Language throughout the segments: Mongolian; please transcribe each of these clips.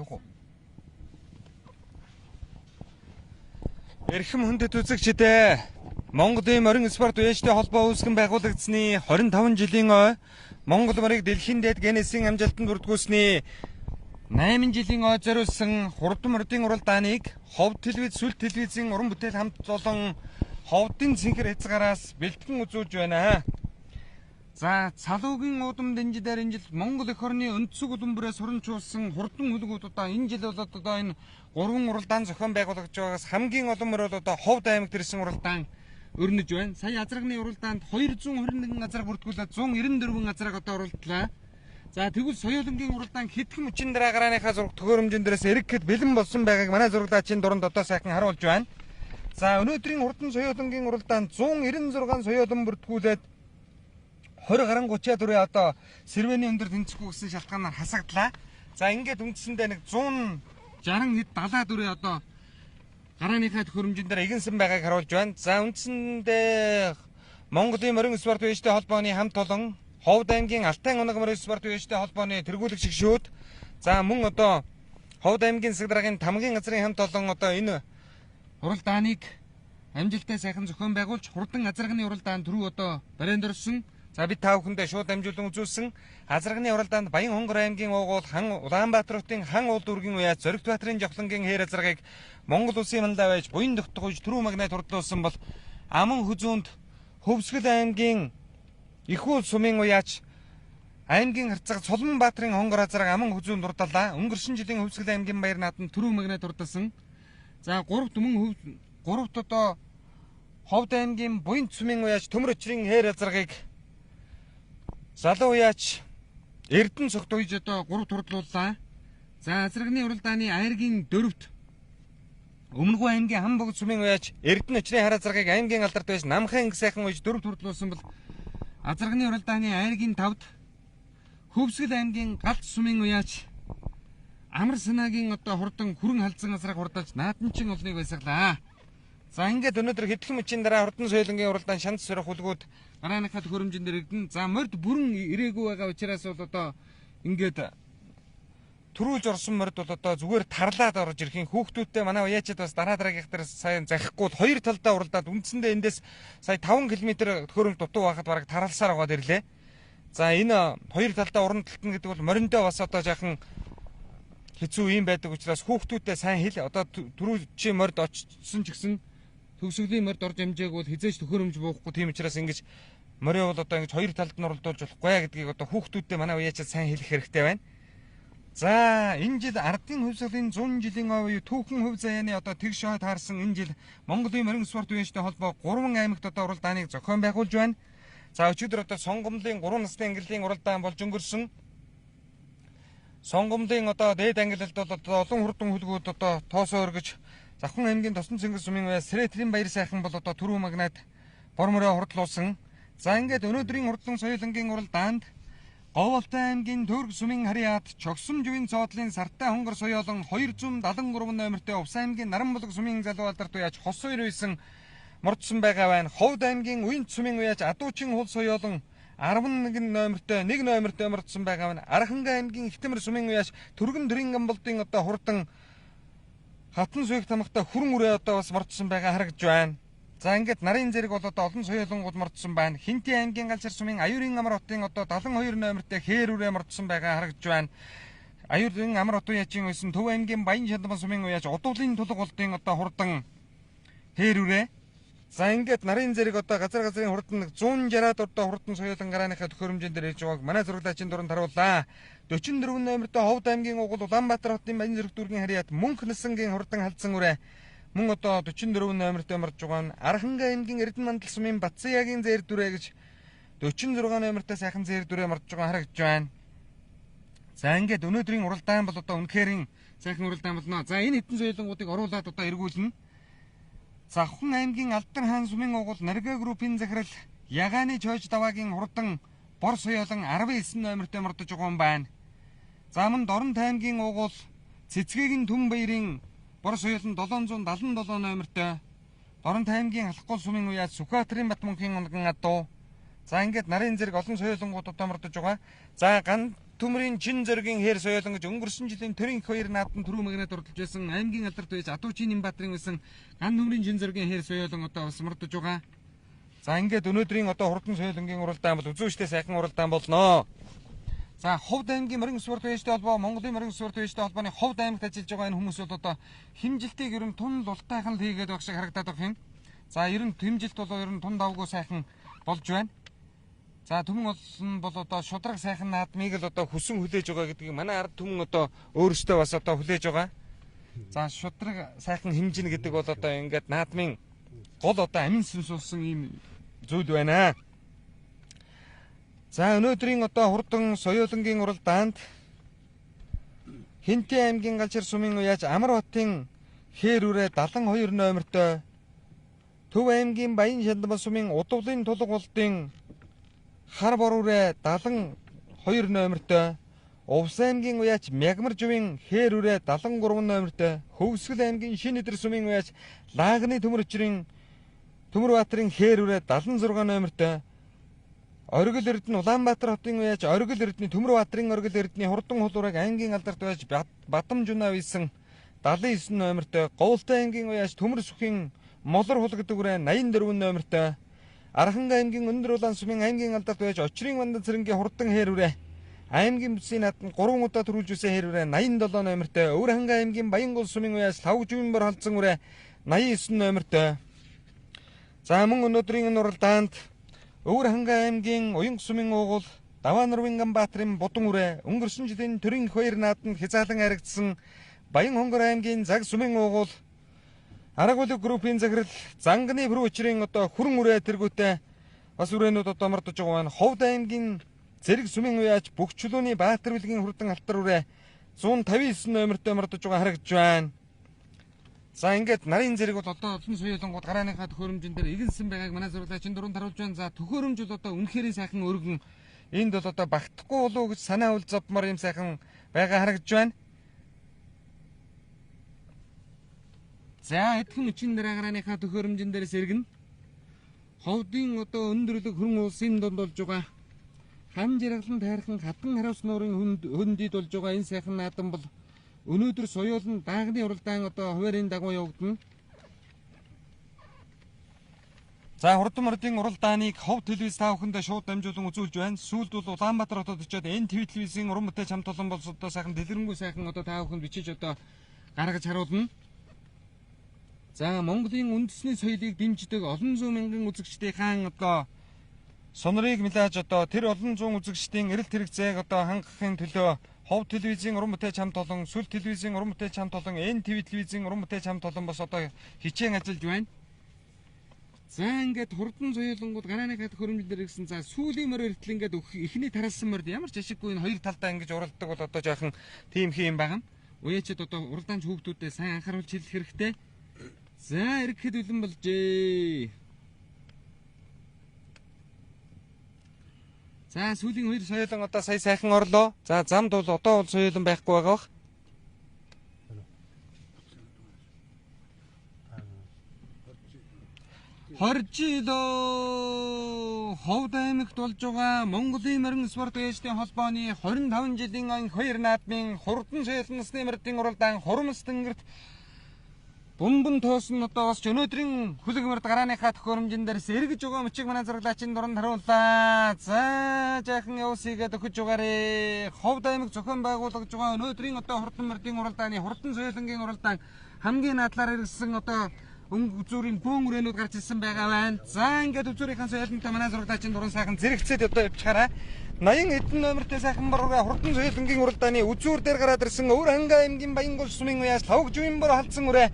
Явах уу? Эрхэм хүндэт үзэгчид ээ. Монголын морин спорт үеэжтэй холбоо үүсгэн байгуулагдсаны 25 жилийн ой Монгол морийг дэлхийн дээд Гиннесийн амжилтанд бүрдгүүлсэний 8 жилийн ой зориулсан хурдан мордын уралдааныг Ховд телевиз, Сүл телевизийн уран бүтээл хамт олон Ховдын цэнхэр хязгаараас бэлтгэн үзүүлж байна. За, Цалуугийн уудам дэнжидээр энэ жил Монгол эх орны өнцөг улам бүрээ суранчуулсан хурдан хөлгүүд одоо энэ жил бол одоо энэ гурван уралдаан зохион байгуулагдж байгаагаас хамгийн олон морь бол одоо Ховд аймагт ирсэн уралдаан өрнөж байна. Сая азрагны уралдаанд 221 азраг бүртгүүлээд 194 азраг одоо уралдлаа. За, тэгвэл соёолонгийн уралдаан хэдхэн мөчийн дараа гарааныхаа зураг төхөөрөмжөн дээрээс эргэхэд бэлэн болсон байгааг манай зураглаачийн дуранд одоо сайхан харуулж байна. За, өнөөдрийн хурдан соёолонгийн уралдаанд 196 соёолон бүртгүүлээд 20 гаруй 30 дүрээ одоо сэрвэний өндөр тэнцэхгүй гэсэн шалтгаанаар хасагдлаа. За, ингээд үндсэндээ нэг 160 хэд 70 дүрээ одоо гарааныхаа төхөөрөмжөн дээр эгэнсэн байгааг харуулж байна. За, үндсэндээ Монголын морин спорт үеэжтэй холбооны хамт олон Ховд аймгийн Алтай унаг морин спорт үеэжтэй холбооны тэргуулэгч гишүүд, за мөн одоо Ховд аймгийн засаг даргын тамгын газрын хамт олон одоо энэ уралдааныг амжилттай сайхан зохион байгуулж хурдан азарганы уралдаан түрүү одоо барианд орсон. За, бид та бүхэндээ шууд дамжуулан үзүүлсэн азарганы уралдаанд Баян Хонгор аймгийн уугуул хан Улаанбаатар хотын хан уул дүүргийн уяа Зоригт Баатарын жавхлангийн хээр азаргыг Монгол улсын манлай байж буян тогтгож түрүү магнай турдлуулсан бол Аман хүзүүнд Хөвсгөл аймгийн Ихүүл сумын уяач аймгийн харцаг Цулманбаатарын хонгор азарга Аман хүзүүнд дурдалаа. Өнгөрсөн жилийн Хөвсгөл аймгийн баяр наадам түрүү магнай турдалсан. За, гуравт мөн гуравт одоо Ховд аймгийн Буян сумын уяач Төмөр өчрийн хээр азаргыг залуу уяач Эрдэнэ цогт уйж одоо 3 турдлууллаа. За, азарганы уралдааны айргийн дөрөвт Өмнөгөө аймгийн Хан богд сумын уяач Эрдэнэ өчрийн хар азаргыг аймгийн алдарт байж Намхан инг сайхан уйж 4 турдлуулсан бол азарганы уралдааны айргийн тавд Хөвсгөл аймгийн Галт сумын уяач Амар санаагийн одоо хурдан хүрэн халзан азраг хурдалж наадамчин олныг байсгалаа. За, ингээд өнөөдөр хэдхэн мөчийн дараа хурдан соёлонгийн уралдаан шанц сорих хүлгүүд гарааныхаа төхөөрөмжөн дээр ирдэн. За, морд бүрэн ирээгүй байгаа учраас бол одоо ингээд төрүүлж орсон морд бол одоо зүгээр тарлаад орж ирэх юм. Хүүхдүүдтэй манай уяачид бас дараа дараагийнх дээр сайн захихгүй бол хоёр талдаа уралдаад үндсэндээ эндээс сая 5 км төхөөрөмж дутуу байхад бараг таралсаар байгаад ирлээ. За, энэ хоёр талдаа уран талтна гэдэг бол мориндоо бас одоо жаахан хэцүү юм байдаг учраас хүүхдүүдтэй сайн хэл. Одоо түрүүчийн морд очсон ч гэсэн төгсгөлийн морд орж амжааг бол хизээж төхөөрөмж буухгүй. Тийм учраас ингэж морин бол одоо ингэж хоёр талд нь уралдуулж болохгүй гэдгийг одоо хүүхдүүдтэй манай уяачид сайн хэлэх хэрэгтэй байна. За, энэ жил ардын хувьсгалын 100 жилийн ой түүхэн хувь заяаны одоо тэгш хойд таарсан энэ жил Монголын морин спорт үеэнчтэй холбоо 3 аймагт одоо уралдааныг зохион байгуулж байна. За, өчигдөр одоо сонгомлын 3 насны ангиллын уралдаан болж өнгөрсөн. Сонгомлын одоо дээд ангиллалд бол одоо олон хурдан хөлгүүд одоо тоосоо өргөж Завхан аймгийн Тосон цэнгэл сумын уяа Срэтрийн баяр сайхан бол одоо түрүү магнаад бор морой хурдлуулсан. За, ингээд өнөөдрийн хурдан соёлонгийн уралдаанд Говьолтой аймгийн Төвөрг сумын харьяат Чогсон живийн цоодлын Сартай хонгор соёолон 273 номертой Увс аймгийн Наранбулаг сумын залуу алдарт уяач Хос 29 мордсон байгаа байна. Ховд аймгийн Уянт сумын уяач Адуучин хул соёолон 11 номертой 1 номертой мордсон байгаа байна. Архангай аймгийн Ихтэмэр сумын уяач Түргэн төрийн гамболдын одоо хурдан Хатан суйг тамхтай хүрэн үрээ одоо бас мордсон байгаа харагдж байна. За, ингээд нарын зэрэг бол одоо олон соёолонгууд мордсон байна. Хинти аймгийн Галшар сумын Аюурын амар хотын одоо 72 номертой хээр үрээ мордсон байгаа харагдж байна. Аюурын амар хотын яжин байсан Төв аймгийн Баян шалман сумын уяач Удуулын тулга болдын одоо хурдан хээр үрээ. За, ингээд нарын зэрэг одоо газар газрын хурдан 160-аад одоо хурдан соёолон гарааныхаа төхөөрөмжөн дээр ирж байгааг манай зураглаачийн дуранд харууллаа. 44 номертой Ховд аймгийн угуул Улаанбаатар хотын Баян зэрэг дүүргийн харьяат Мөнх Насангийн хурдан халдсан үрээ мөн одоо 44 номертой морж байгаа нь Архангай аймгийн Эрдэнэ мандал сумын Батсаягийн зээр дүрээ гэж 46 номертой сайхан зээр дүрээ морж байгаа харагдж байна. За, ингээд өнөөдрийн уралдаан бол одоо үнэхээр сайхан уралдаан болно. За, энэ хэдэн соёлонгуудыг оруулаад одоо эргүүлнэ. Завхан аймгийн Алдар хаан сумын угуул Нарга группийн захирал Ягааны чойж даваагийн хурдан бор соёолон 19 номертой мордож байгаа юм байна. За, мөн Дорнот аймгийн угуул Цэцгээгийн Түн баярын бор соёолон 777 номертой Дорнот аймгийн Алхгол сумын уяач Сүхбаатарын Батмөнхийн унган адуу. За, ингээд нарын зэрэг олон соёолонгууд одоо мордож байгаа. За, ган төмрийн чин зоригийн хээр соёолон гэж өнгөрсөн жилийн төрийн их хоёр наадам түрүү магнаад оролцож байсан аймгийн алдарт байж Адуучийн Нэмбатрын байсан Ган төмрийн чин зоригийн хээр соёолон одоо бас мордож байгаа. За ингээд өнөөдрийн одоо хурдан соёолонгийн уралдаан бол үзүүштэй сайхан уралдаан болноо. За Ховд аймгийн морин спорт үеэжтэй холбоо Монголын морин спорт үеэжтэй холбооны Ховд аймагт ажиллаж байгаа энэ хүмүүс бол одоо хэмжилтийг ер нь тун лултайхан л хийгээд байх шиг харагдаад байх юм. За ер нь хэмжилт бол ер нь тун давгүй сайхан болж байна. За түмэн олон бол одоо шудраг сайхан наадмыг л одоо хүсэн хүлээж байгаа гэдгийг манай ард түмэн одоо өөрөөсөө бас одоо хүлээж байгаа. За шудраг сайхан хэмжинэ гэдэг бол одоо ингээд наадмын гол одоо амин сүнс болсон ийм зүйл байна. За өнөөдрийн одоо хурдан соёолонгийн уралдаанд Хинтээ аймгийн Галжир сумын уяаж Амар хотын хээр үрээ 72 номертой Төв аймгийн Баян Шандмал сумын Удвлын тулга болдын Хар бор үрээ 72 номертой Увс аймгийн уяач Мягмар живийн хээр үрээ 73 номертой Хөвсгөл аймгийн Шинэ Эдэр сумын уяач Лагны төмөр өчрийн Төмөрбаатарын хээр үрээ 76 номертой Оргил Эрдэнэ Улаанбаатар хотын уяач Оргил Эрдэнэ Төмөрбаатарын Оргил Эрдэнэ хурдан хулуурыг аймгийн алдарт уяач Бадамжунаа үйсэн 79 номертой Говьлтай аймгийн уяач Төмөр сүхийн Молор хул гэдэг үрээ 84 номертой Арханга аймгийн Өндөр Улаан сумын аймгийн алдарт уяач Очрын Вандан цэрэнгийн хурдан хээр үрээ аймгийн бүсийн наадманд 3 удаа төрүүлж үсэн хээр үрээ 87 номертой Өвөрханга аймгийн Баянгол сумын уяач Лавжвин бор халдсан үрээ 89 номертой. За мөн өнөөдрийн энэ уралдаанд Өвөрханга аймгийн Уянг сумын уугуул Даваа нурвын Ганбаатарын Будан үрээ өнгөрсөн жилийн төрийн их баяр наадамд хязгаарлан харагдсан Баян Хонгор аймгийн Цаг сумын уугуул Аргуулыг группийн захирал Занганы пүрэв өчрийн одоо хүрэн үрээ тэргүүтэй бас үрээнүүд одоо мордож байгаа байна. Ховд аймгийн Зэрэг сумын уяач бүх чөлөөний Баатар бүлгийн хурдан алтар үрээ 159 номертой мордож байгаа харагдж байна. За ингээд нарын зэрэг бол одоо олон соёолонгууд гарааныхаа төхөөрөмжөн дээр эгэнсэн байгааг манай зураглаачин дөрөв таруулж байна. За төхөөрөмж бол одоо үнэхээр сайхан өргөн энд бол одоо багтахгүй болов уу гэж санаа үл зовмор юм сайхан байгаа харагдж байна. За эдхэн өчийн дараа гарааныхаа төхөөрөмжөн дээрээс эргэн Ховдын одоо өндөрлөг хөрөн улсын дунд болж байгаа хам жаргалан тайрхан хатан хариус нуурын хөндөд болж байгаа энэ сайхан наадам бол өнөөдөр соёолн даагны уралдаан одоо хуваарийн дагуу явагдана. За хурдан мордын уралдааныг Хов телевиз та бүхэндээ шууд дамжуулан үзүүлж байна. Сүүлд бол Улаанбаатар хотод очиод НТВ телевизийн уран бүтээлч хамт олон болс одоо сайхан дэлгэрэнгүй сайхан одоо та бүхэнд бичиж одоо гаргаж харуулна. За Монголын үндэсний соёлыг дэмждэг олон зуун мянган үзэгчдийнхаа одоо сонорыг мэлаж одоо тэр олон зуун үзэгчдийн эрэлт хэрэгцээг одоо хангахын төлөө Хов телевизийн уран бүтээлч хамт олон, Сүл телевизийн уран бүтээлч хамт олон, НТВ телевизийн уран бүтээлч хамт олон бас одоо хичээн ажиллаж байна. За ингээд хурдан соёолонгууд гарааныхаа төхөөрөмжлөөр дээр ирсэн. За сүүлийн морь эртэл ингээд эхний тараасан морьд ямар ч ашиггүй энэ хоёр талдаа ингэж уралдаг бол одоо жаахан тийм хий юм байна. Уяачид одоо уралдаанч хүүхдүүдэд сайн анхааруулж хэлэх хэрэгтэй. За ирэхэд бэлэн болжээ. За сүүлийн хоёр соёолон одоо сая сайхан орлоо. За замд бол одоо бол соёолон байхгүй байгаа бах. Хорж жилөө Ховд аймагт болж байгаа Монголын морин спорт үеэжтийн холбооны 25 жилийн анх хоёр наадмын хурдан соёолон насны мордын уралдаан Хурмас тэнгэрт бумбан тоосон одоо бас өнөөдрийн хүлэг морд гарааныхаа төхөөрөмжөн дээрс эргэж байгаа мөчийг манай зураглаачин дуран харууллаа. За жаахан явуус хийгээд өгөж байгаарэ. Ховд аймаг зохион байгуулагдж байгаа өнөөдрийн одоо хурдан мордын уралдааны хурдан соёолонгийн уралдаан хамгийн надлаар иргэсэн одоо өнгө үзүүрийн бөөн үрээнүүд гарч ирсэн байгаа байна. За ингээд үзүүрийнхээ соёолонтой манай зураглаачин дуран сайхан зэрэгцээд одоо явчихаарай. 80 эдэн номертой сайхан боргоо хурдан соёолонгийн уралдааны үзүүр дээр гараад ирсэн Өвөр Хангай аймгийн Баянгол сумын уяас Лавг живийн бор халдсан үрээ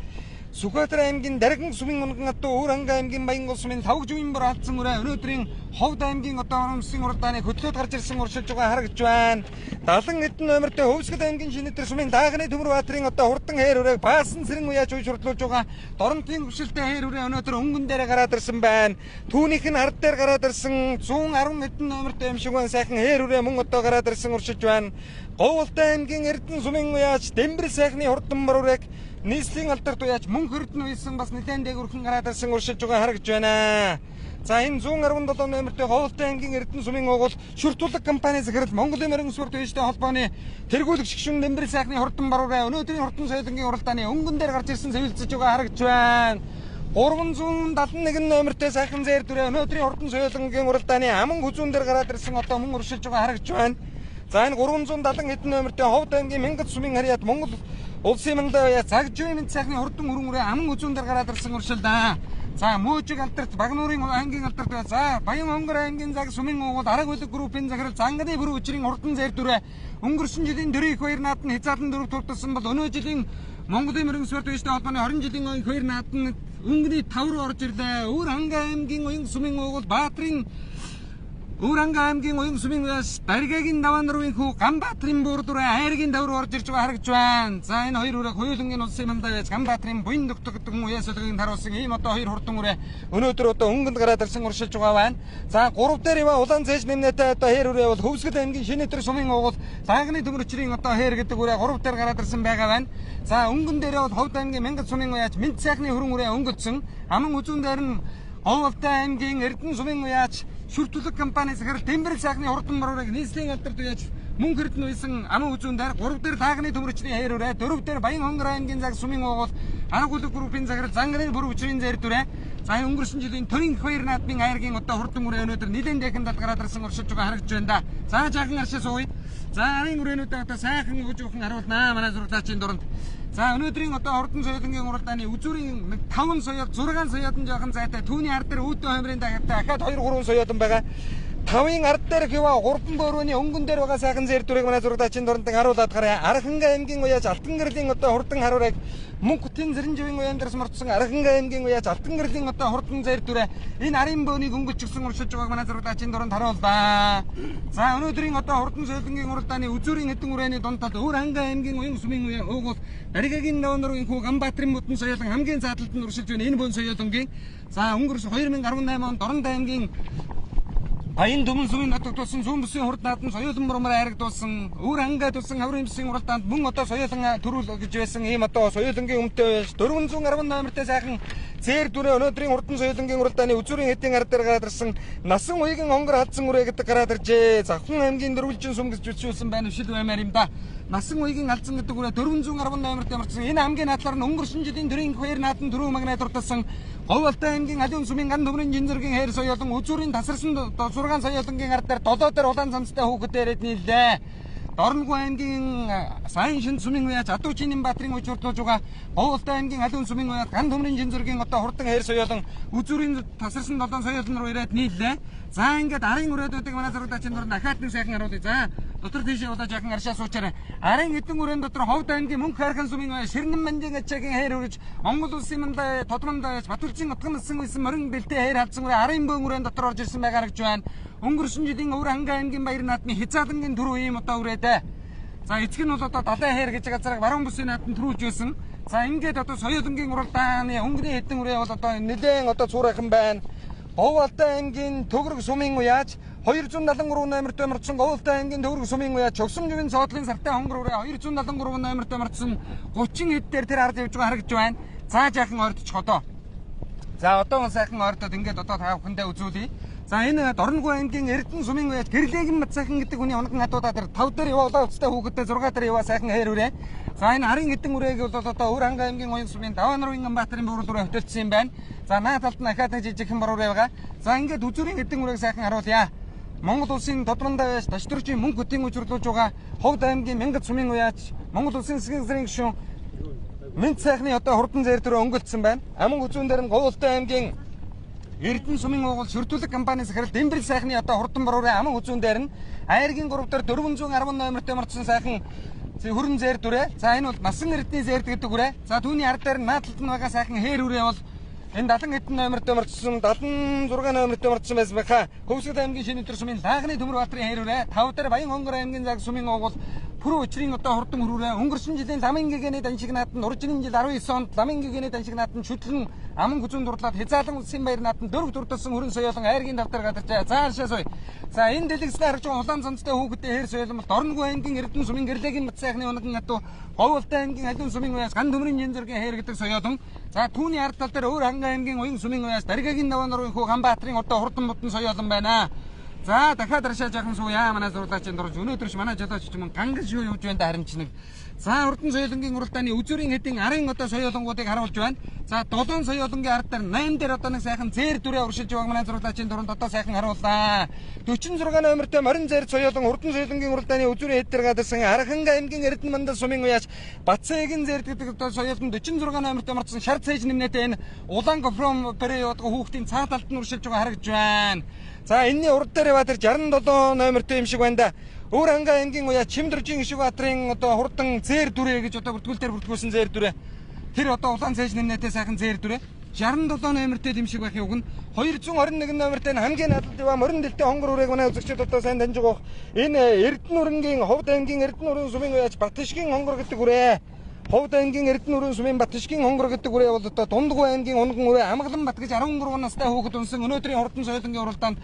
Сүхбаатар аймгийн Дарган сумын унган аттуу Өвөр Хангай аймгийн Баянгол сумын Лавг живийн бор халдсан үрээ өнөөдрийн Ховд аймгийн одоо оромсын уралдааны хөдлөөд гарч ирсэн уршилж байгаа харагдж байна. 70 эдэн номертой Хөвсгөл аймгийн Шинэтэр сумын Даагны Төмөрбаатарын одоо хурдан хээр үрээг баасан цэрэн уяаж уйж хурдлуулж байгаа Доронтын хөвшилтэй хээр үрээ өнөөдөр өнгөн дээр гараад ирсэн байна. Түүнийх нь ард дээр гараад ирсэн 110 эдэн номертой юм шиг байна. Сайхан хээр үрээ мөн одоо гараад ирсэн уршилж байна. Говьлтай аймгийн Эрдэнэ сумын уяаж Дэмбэр сайхны хурдан мор үрээг нийслэлийн алдарт уяаж мөнх эрдэнэ уясан бас нэлээд дээгүрхэн гараад ирсэн уршилж байгаа харагдж байна. За энэ 117 номертой Говьалтай аймгийн Эрдэнэ сумын уугуул Шүртүлэг компани захирал Монголын морин спорт уяжтай холбооны тэргүүлэгч гишүүн Дэмбэрэл сайхны хурдан баруурай өнөөдрийн хурдан соёлонгийн уралдааны өнгөн дээр гарч ирсэн цэвэлцэж байгаа харагдж байна. 371 номертой сайхан зээр дүрээ өнөөдрийн хурдан соёлонгийн уралдааны аман хүзүүн дээр гараад ирсэн одоо мөн уршилж байгаа харагдж байна. За энэ 370 хэдэн номертой Ховд аймгийн Мянгат сумын харьяат Монгол улсын мандаа Загжийн мэд сайхны хурдан өрөн үрээ аман хүзүүн дээр гараад ирсэн уршилдаа. За Мөөжиг алдарт Багнуурын аймгийн алдарт бай. За Баян Онгор аймгийн заг сумын уугуул Арга бүлэг группийн захирал Занганы бүрэн учрын хурдан зээр дүрээ өнгөрсөн жилийн дөрөв их баяр нааданд хязгаарлан дөрөв турталсан бол өнөө жилийн Монголын мөрөн спорт уяжтай холбооны 20 жилийн их баяр нааданд өнгөний 5 руу орж ирлээ. Өвөр Хангай аймгийн уян сумын уугуул Баатрын Өвөр Хангай аймгийн уян сумын уяас Даргагийн даваан рууын хүү Ганбаатрын буур дүрээ айргийн давар руу орж ирж байгаа харагдж байна. За энэ хоёр үрээ хоёулангийн улсын мандаа яаж Ганбаатрын буян дөгтөг гэдэг хүн уяас өдөрийн таруулсан ийм одоо хоёр хурдан үрээ өнөөдөр одоо өнгөнд гараад ирсэн уршилж байгаа байна. За 3 дээр ива улаан зээж нэмнэтэй одоо хээр үрээ бол Хөвсгөл аймгийн шинэ өдөр сумын уугуул Лагны төмөрчрийн одоо хээр гэдэг үрээ 3 дээр гараад ирсэн байгаа байна. За өнгөн дээрээ бол Ховд аймгийн Мянгат сумын уяач Мэнд сайхны хөрөн үрээ өнгөлдсөн. Аман үзүүн дээр нь Говьалтай аймгийн Эрдэнэ сумын уяач Шүртүлэг компани захирал Дэмбэрэл сайхны хурдан баруурыг нийслэлийн алдарт уяач Мөнх Эрдэнэ уясан аман үзүүн дээр 3 дээр Лагны төмөрчний хээр үрээ 4 дээр Баян Хонгор аймгийн заг сумын уугуул Арга бүлэг группийн захирал Зангарын бүр учрын зээр дүрээ. За өнгөрсөн жилийн төрийн их баяр наадмын айргийн одоо хурдан үрээ өнөөдөр нэлээд дэхэн талд гараад ирсэн уршилж байгаа харагдж байна да. За жаахан аршаа сууя. За арын үрээнүүдээ одоо сайхан үжүүхэн харуулнаа манай зураглаачийн дуранд. За өнөөдрийн одоо хурдан соёлонгийн уралдааны үзүүрийн 5 соёл 6 соёлон жоохон зайтай түүний ард дээр үүдэн хоймрын дагавтай ахаад 2 3 соёлон байгаа. 5-ын ард дээр хэва 3 бөөрөний өнгөн дээр байгаа сайхан зээр дүрийг манай зурагдаачийн дуранд харуулад гараа. Архангай аймгийн уяаж Алтан гэрлийн одоо хурдан харуурыг Мөнх Тэн Зэрэнживийн уяан дээрс морцсон Архангай аймгийн уяаж Алтан гэрлийн одоо хурдан зээр дүрээ энэ арын бөөнийг өнгөлчихсөн уршиж байгааг манай зурагдаачийн дуранд харууллаа. За өнөөдрийн одоо хурдан соёлонгийн уралдааны үзүүрийн хэдэн үрээний дунд талд Өвөр Хангай аймгийн уян сумын уяа уугуул Даргагийн даван руу инхүү Ганбаатрын мөдөн соёлон хамгийн зааталд нь уршилж байна энэ бөөн соёлонгийн. За өнгөрсөн 2018 онд Дорнод аймгийн Баян Дүмэн сумын нотогдуулсан зүүн бүсийн хурд наадам соёлон бурмаар айрагдуулсан Өвөр Хангай тулсан хаврын бүсийн уралдаанд мөн одоо соёлон төрүүл гэж байсан ийм одоо соёлонгийн өмтэй байж 410 номертой сайхан зээр дүрээ өнөөдрийн хурдан соёлонгийн уралдааны үзүүрийн хэдийн ард дээр гараад ирсэн насан уягийн онгор халдсан үрээ гэдэг гараад иржээ. Завхан аймгийн дөрвөлжин сум гэж зүтшүүлсэн байна өвшил баймаар юм да. Насан уягийн алдсан гэдэг үрээ 410 номерт ямарчсан энэ аймгийн надлаар нь өнгөрсөн жилийн төрийн их баяр наадам дөрөв магнаа дурталсан Говьалтай аймгийн Аливан сумын ган төмрийн жинзэргийн хээр соёлон үзүүрийн тасарсан 6 соёлонгийн ард дээр 7 дээр улаан цамцтай хүүхэд ирээд нийллээ. Дорногов аймгийн сайн шин сумын уяач Адуучийн Баатрын үеч хурдлуулж байгаа Говьалтай аймгийн Аливан сумын уяач ган төмрийн жинзэргийн одоо хурдан хээр соёлон үзүүрийн тасарсан 7 соёлон руу ирээд нийллээ. За ингээд арын үрээдүүдийг манай зурагдаачийн дуранд ахаад нэг сайхан харуулъя. За дотор тийшээ удаа жаахан аршаа суучаарай. Арын хэдэн үрээн дотор Ховд аймгийн Мөнх хайрхан сумын уяа Ширнэн мандын ачаагийн хайр үрэж Монгол улсын мандаа Тодмонд яаж Батүржин утган насан үйсэн морин бэлтээ хайр халдсан үрээ арын бөөн үрээн дотор орж ирсэн байгаа харагдж байна. Өнгөрсөн жилийн Өвөр Хангай аймгийн баяр наадмын хязгаарлангийн түрүү ийм одоо үрээдэ. За эцэг нь бол одоо далайн хайр гэж газарыг баруун бүсийн наадам түрүүлж байсан. За ингээд одоо соёлонгийн уралдааны өнгөний хэдэн үрээ бол одоо нэлээд одоо цуурайхан байна. Говьалтай аймгийн Төгрөг сумын уяач 273 номерт морцсон Говьалтай аймгийн Төгрөг сумын уяач Чогсомживын цоодлын сартай хонгор үрээ 273 номерт морцсон 30 хэд дээр тэр ард явж байгаа харагдж байна. За жаахан ойртчих одоо. За одоо сайхан ойртоод ингээд одоо та бүхэндээ үзүүлье. За энэ Дорногов аймгийн Эрдэнэ сумын уяач Гэрлээгэн мат сайхан гэдэг хүний унган хадуудаа тэр 5 дээр яваа улаан хувцастай хүүхэдтэй 6 дээр яваа сайхан хайр үрээ. За энэ арын хэдэн үрээг бол одоо Өвөр Хангай аймгийн уян сумын даваан руу Ганбаатрын буурал руу хөтөлсөн юм байна. За наа талд нь ахаад жижигхэн буруураа байгаа. За ингээд үзүүрийн хэдэн үрээг сайхан харуулъя. Монгол улсын Тодмонд байж Дашдүржийн мөнгө хөтийн үжирлүүлж байгаа Ховд аймгийн Мянгат сумын уяач Монгол улсын засгийн газрын гишүүн Мэнд сайхны одоо хурдан зээр дөрөө өнгөлдсөн байна. Аман хүзүүн дээр нь Говьалтай аймгийн Эрдэнэ сумын уугуул Шүртүлэг компани захирал Дэмбэрэл сайхны одоо хурдан баруурын аман хүзүүн дээр нь айргийн 3 дээр 410 номерт морцсон сайхан хөрөн зээр дүрээ. За энэ бол насан эрдний зээрд гэдэг үрээ. За түүний ард дээр нь наад талд нь байгаа сайхан хээр үрээ бол энэ 70 хэдэн номерт морцсон 76 номерт морцсон байсан байхаа. Хөвсгөл аймгийн шинэ өдөр сумын лагны Төмөр Баатрын хээр үрээ. 5 дээр Баян Хонгор аймгийн заг сумын уугуул Пүрэв учрын одоо хурдан хөрөөрэй өнгөрсөн жилийн ламын гэгэний даншиг нааданд уржин жил 19 онд ламын гэгэний даншиг нааданд шүтлэн аман хүзүүн дурлаад хязаалан улсын баяр нааданд дөрөв дурдсан хөрөн соёолон айргийн давтар гадарчаа. За аршаа суй. За энэ дэлгэцний харж байгаа улаан цамцтай хүүхэдтэй хэр соёолон бол Дорногов аймгийн Эрдэнэ сумын Гэрлэгийн бат сайхны унаган адуу Говьолтой аймгийн Алиун сумын уяас Ган төмрийн жин зэргийн хэр гэдэг соёолон. За түүний ард тал дээр өөр Хангай аймгийн Уян сумын уяас Даргагийн даваа нурын хүү Ганбаатарын одоо хурдан мудан соёолон байна. За дахиад аршаа жаахан сууя. Манай зурлаачин дурж өнөөдөр ш манай жолооч ч юм ганган шүү явж байна да харин ч нэг. За урдан соёолонгийн уралдааны үзүүрийн хэдийн арын одоо соёолонгуудыг харуулж байна. За 7 соёолонгийн ард дээр 8 дээр одоо нэг сайхан зээр дүрээ уршилж байгааг манай зурлаачийн дуранд одоо сайхан харууллаа. 46 номертой морин зээр соёолон урдан соёолонгийн уралдааны үзүүрийн хэд дээр гадарсан Арханга аймгийн Эрдэнэ мандал сумын уяач Батцээгийн зээр гэдэг одоо соёолон 46 номертой морцсон шар цээж нэмнэтэй энэ улаан гофром периодго хүүхдийн цаа талд нь уршилж байгаа харагдж байна. За энэний урд дээр яваа тэр 67 номертой юм шиг байна да. Өөр Хангай аймгийн уяа Чимдэржин Ишиг Баатрын одоо хурдан зээр дүрээ гэж одоо бүртгүүл дээр бүртгүүлсэн зээр дүрээ. Тэр одоо улаан цээж нэмнэтэй сайхан зээр дүрээ. 67 номертой юм шиг байх юуг нь 221 номертой нь хамгийн наадад яваа морин дэлтэй хонгор үрээг манай үзэгчид одоо сайн таньж байгаа. Энэ Эрдэнэ өрнгийн Ховд аймгийн Эрдэнэ өрн сумын уяач Батшгийн хонгор гэдэг үрээ. Ховд аймгийн Эрдэнэ өрн сумын Батшгийн хонгор гэдэг үрээ бол одоо Дундгуй аймгийн Унган үрээ Амгалан бат гэж 13 настай хүүхэд унсан өнөөдрийн хурдан соёлонгийн уралдаанд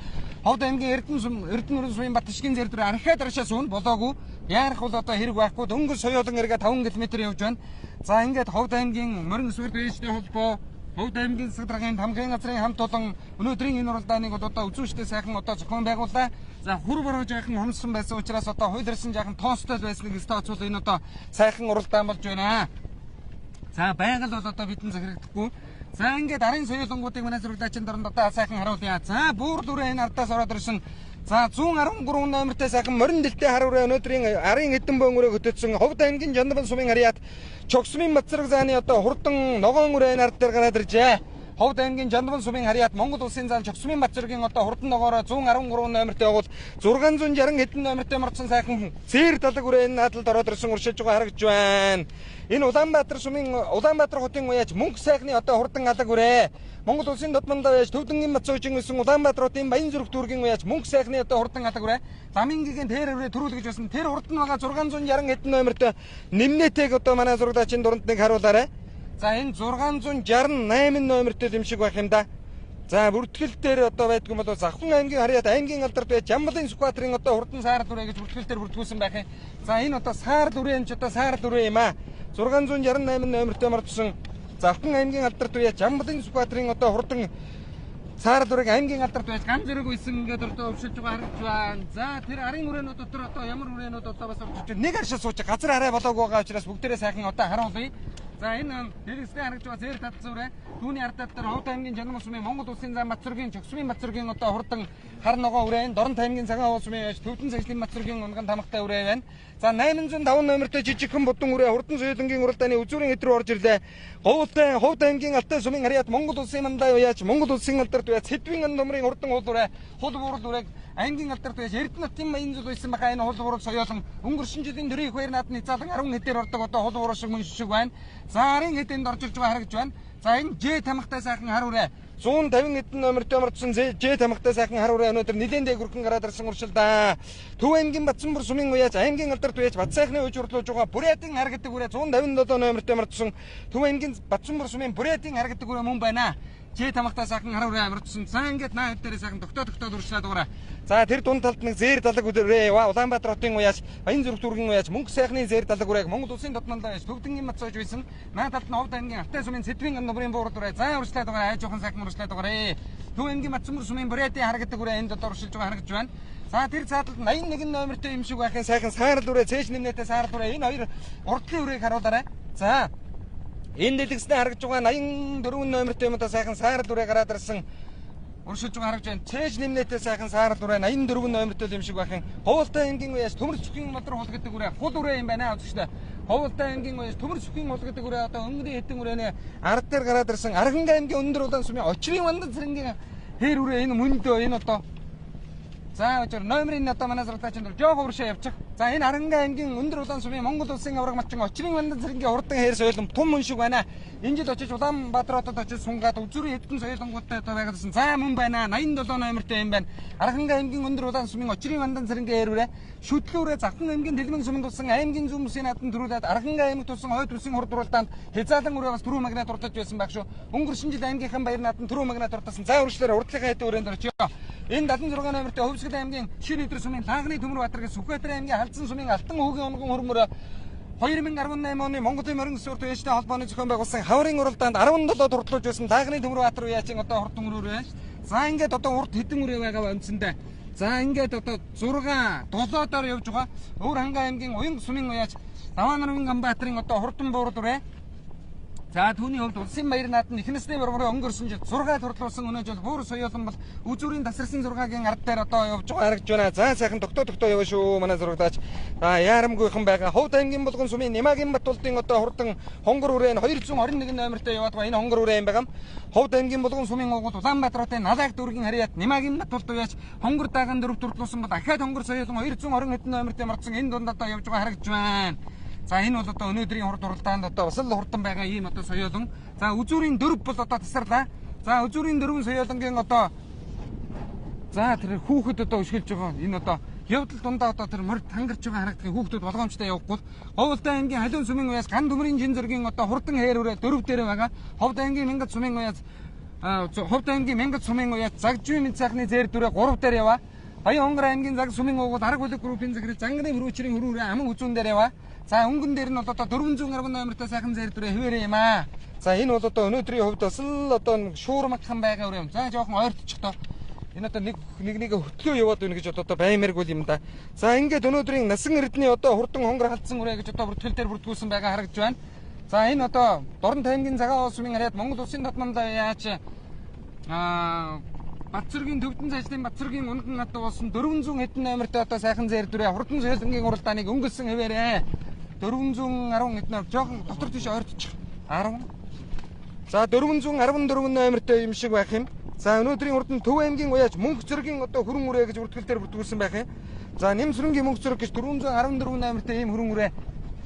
Ховд аймгийн Эрдэнэ өрн сумын Батшгийн зэр дүрээ архиад аршаа суун болоогүй. Яарах бол одоо хэрэг байхгүй. Дөнгөж соёолон эргээ 5 км явж байна. За ингээд Ховд аймгийн морин сүрд ээжтэй холбоо Ховд аймгийн засаг даргын тамгын газрын хамт олон өнөөдрийн энэ уралдааныг бол одоо үзүүштэй сайхан одоо зохион байгууллаа. За хур бороо жаахан хомсон байсан учраас одоо хуйларсан жаахан тоостой байсныг тооцвол энэ одоо сайхан уралдаан болж байна. За байгаль бол одоо бидэн захирагдахгүй. За ингээд арын соёолонгуудыг манай зурагдаачийн дорнд одоо сайхан харуулъя. За бүр дүрээ энэ ардаас ороод ирсэн. За 113 номертой сайхан морин дэлтэй хар үрээ өнөөдрийн арын хэдэн бөөн үрээ хөтөцсөн Ховд аймгийн Жандаман сумын харьяат Чогсмын Бацраг зааны одоо хурдан ногоон үрээ энэ ард дээр гараад иржээ. Ховд аймгийн Жандаман сумын харьяат Монгол улсын зан Чогсмын Бацрагийн одоо хурдан ногоороо 113 номертой явуул 660 хэдэн номертой морцсон сайхан зээр далаг үрээ энэ наадалд ороод ирсэн уршилж байгаа харагдж байна. Энэ Улаанбаатар сумын Улаанбаатар хотын уяач мөнх сайхны одоо хурдан алаг үрээ. Монгол улсын додмондоо байж Төвдөнгийн Бацуучин гэсэн Улаанбаатар хотын Баян зүрх дүүргийн уяач мөнх сайхны одоо хурдан алаг үрээ. Ламын гэгээн тэр үрээ төрүүлгэж байсан. Тэр хурдан байгаа 660 хэдэн номертой нэмнэтэйг одоо манай зурагдаачийн дуранд нэг харуулаарай. За энэ 668 номертой юм шиг байх юм да. За бүртгэл дээр одоо байдгүй бол Завхан аймгийн харьяат аймгийн алдарт байж Жамбалын Сүхбаатарын одоо хурдан саарл үрээ гэж бүртгэл дээр бүртгүүлсэн байх юм. За энэ одоо саарл үрээ юм ч одоо саарл үрээ юм аа. 668 номертой мордсон Завхан аймгийн алдарт байж Жамбалын Сүхбаатарын одоо хурдан саарл үрээг аймгийн алдарт байж ган зэрэг үйсэн ингээд одоо өвшилж байгаа харагдж байна. За тэр арын үрээнүүд дотор одоо ямар үрээнүүд одоо бас орж нэг аршаа сууч газар арай болоогүй байгаа учраас бүгдээрээ сайхан одоо харуулъя. За энэ дэлгэцтэй харагдж байгаа зээр татсан үрээ. Түүний ард тал дээр Ховд аймгийн Жанам сумын Монгол улсын зам Бацргийн Чогсмын Бацргийн одоо хурдан хар ногоо үрээ. Дорнот аймгийн Цагаан уул сумын яаж Төвдөн цагшлын Бацргийн унган тамгатай үрээ байна. За 805 номертой жижигхэн будан үрээ хурдан соёлонгийн уралдааны үзүүрийн хэд рүү орж ирлээ. Говьтой Ховд аймгийн Алтай сумын харьяат Монгол улсын мандаа яаж Монгол улсын алдарт байж Сэдвийн ан номрын хурдан уул үрээ хул буурал үрээг аймгийн алдарт байж Эрдэнэ хотын маян зүл байсан баха энэ хул буурал соёолон өнгөрсөн жилийн төрийн их баяр наадны заалан 10 хэдээр ордог одоо хул буурал шиг мөн шиг байна. За арын хэдэнд орж ирж байгаа харагдж байна. За энэ Ж тамгатай сайхан хар үрээ 150 хэдэн номертой мордсон Ж тамгатай сайхан хар үрээ өнөөдөр нэлээд дээгүрхэн гараад ирсэн уршилдаа. Төв аймгийн Батсанбур сумын уяач аймгийн алдарт уяач Бат сайхны үеж урлуулж байгаа Бурятын хар гэдэг үрээ 157 номертой мордсон Төв аймгийн Батсанбур сумын Бурятын хар гэдэг үрээ мөн байна. Ж тамгатай сайхан хар үрээ амарчсан. За ингээд наа хэд дээрээ сайхан тогтоо тогтоод уршлаад байгаарай. За тэр дунд талд нэг зээр далаг үрээ Улаанбаатар хотын уяач Баян зүрх дүүргийн уяач мөнх сайхны зээр далаг үрээг Монгол улсын додмондоо яаж Төвдөнгийн Бацууж байсан. Наа талд нь Ховд аймгийн Алтай сумын Сэдвийн ан номрын буурал үрээ. За уршлаад байгаарай. Айж жоохон сайхан уршлаад байгаарай. Төв аймгийн Батсанбур сумын Бурятын хар гэдэг үрээ энд одоо уршилж байгаа харагдж байна. За тэр цаадалд 81 номертой юм шиг байхын сайхан саарл үрээ цээж нэмнэтэй саарл үрээ энэ хоёр урдлын үрээг харуулаарай. За энэ дэлгэцний харагдж байгаа 84 номертой юм одоо сайхан саарл үрээ гараад ирсэн уршилж байгаа харагдж байна. Цээж нэмнэтэй сайхан саарл үрээ 84 номертой юм шиг байх юм. Говьолтой аймгийн уяас төмөр сүхийн модрох хул гэдэг үрээ хул үрээ юм байна үзэгчдээ. Говьолтой аймгийн уяас төмөр сүхийн хул гэдэг үрээ одоо өнгөрийн хэдэн үрээний ард дээр гараад ирсэн Арханга аймгийн өндөр улаан сумын Очрын вандан цэрэнгийн хээр үрээ энэ мөндөө энэ одоо. За өчөр номерын одоо манай зурагтаачин дээр жоох уршаа явчих. За энэ Аранга аймгийн өндөр улаан сумын Монгол улсын авраг малчин Очрын Вандан цэрэнгийн хурдан хээр соёлон тум мөн шиг байна. Энэ жил очиж Улаанбаатар хотод очиж сунгаад үзүүрийн хэдэн соёлонгуудтай одоо байгалсан. За мөн байна. 87 номертой юм байна. Арханга аймгийн өндөр улаан сумын Очрын Вандан цэрэнгийн хээр үрээ шүтлүүрээ Завхан аймгийн Дэлмэн сумын тулсан аймгийн зүүн бүсийн наадам төрүүлээд Арханга аймагт тулсан хойд бүсийн хурд уралдаанд хязаалан үрээ бас түрүү магнат урдаж байсан байх шүү. Өнгөрсөн жил аймгийнхын баяр наадам түрүү магнат урдсан. За үргэлжлээрээ урдлынхаа хэдэн үрээнд орчиё. Энэ 76 номертой Хөвсгөл аймгийн Шин өдөр сумын Лаагны Төмөр Баатар гэх Сүхбаатар аймгийн Халдсан сумын Алтан хүүгийн унган хөрмөрөө 2018 оны Монголын морин спорт уяачтай холбооны зохион байгуулсан хаврын уралдаанд 17 турдлуулж байсан Лаагны Төмөр Баатар уяачин одоо хурдан өрөөрэй. За ингээд одоо урд хэдэн үрээ байгаа үндсэндээ. За ингээд одоо 6 7 доор явж байгаа. Өвөр ханга аймгийн Уян сумын уяач Даваа нарвын Ганбаатарын одоо хурдан буурал үрээ. За түүний хувьд улсын баяр наадам их насны боргорын өнгөрсөн жил 6 турдлуулсан өнөө жил буур соёолон бол үзүүрийн тасарсан 6-гийн ард дээр одоо явж байгаа харагдж байна. За сайхан тогтоо тогтоо яваа шүү манай зурагдаач. За яарамгүйхан байгаа. Ховд аймгийн булган сумын Немагийн Батулдын одоо хурдан хонгор үрээ нь 221 номертой яваад байгаа. Энэ хонгор үрээ юм байгаа. Ховд аймгийн булган сумын угуул Улаанбаатар хотын Налаг дүүргийн харьяат Немагийн Батулд уяач хонгор даган 4 турдлуулсан бол ахаад хонгор соёолон 220 хэдэн номертой морцсон энэ дунд одоо явж байгаа харагдж байна. За энэ бол одоо өнөөдрийн хурд уралдаанд одоо бас л хурдан байгаа ийм одоо соёолон. За үзүүрийн 4 бол одоо тасарлаа. За үзүүрийн 4 соёолонгийн одоо за тэр хүүхэд одоо өшгөлж байгаа. Энэ одоо явдал дундаа одоо тэр морь тангарч байгаа харагдах хүүхдүүд болгоомжтой явахгүй. Говьлтай аймгийн Халиун сумын уяас Ган төмрийн жин зөргийн одоо хурдан хээр үрээ 4 дээр байгаа. Ховд аймгийн Мянгат сумын уяас Ховд аймгийн Мянгат сумын уяас Загжвын мэд сайхны зээр дүрээ 3 дээр яваа. Баян хонгор аймгийн Заг сумын уугуул Арга бүлэг группийн захирал Занганы хөрвүүчрийн хөрвүүрээ Аман хүзүүн дээр яваа. За өнгөн дээр нь бол одоо 410 номертой сайхан зээр дүрээ хэвээрээ юм аа. За энэ бол одоо өнөөдрийн хувьд бас л одоо шуурмагхан байгаа үрээ юм. За жоохон ойртчих тоо. Энэ одоо нэг нэг хөтлөө яваад байна гэж одоо баймааргүй юм да. За ингээд өнөөдрийн насан эрдний одоо хурдан хонгор халдсан үрээ гэж одоо бүртгэл дээр бүртгүүлсэн байгаа харагдж байна. За энэ одоо Дорнот аймгийн Цагаан уус сумын харьяат Монгол улсын татмандаа яаж Батцөргийн төвдөн зажлын Батцөргийн унган ад болсон 400 хэдэн номертой одоо сайхан зээр дүрээ хурдан соёлонгийн уралдааныг өнгөлсөн хэвээрээ 410 хэдэн номер жоохон дотор тийш ойртчих 10. За 414 номертой юм шиг байх юм. За өнөөдрийн урд нь Төв аймгийн уяач Мөнх зөргийн одоо хөрөн үрээ гэж бүртгэл дээр бүртгүүлсэн байх юм. За Нэмсрэнгийн Мөнх зөрг гэж 414 номертой ийм хөрөн үрээ.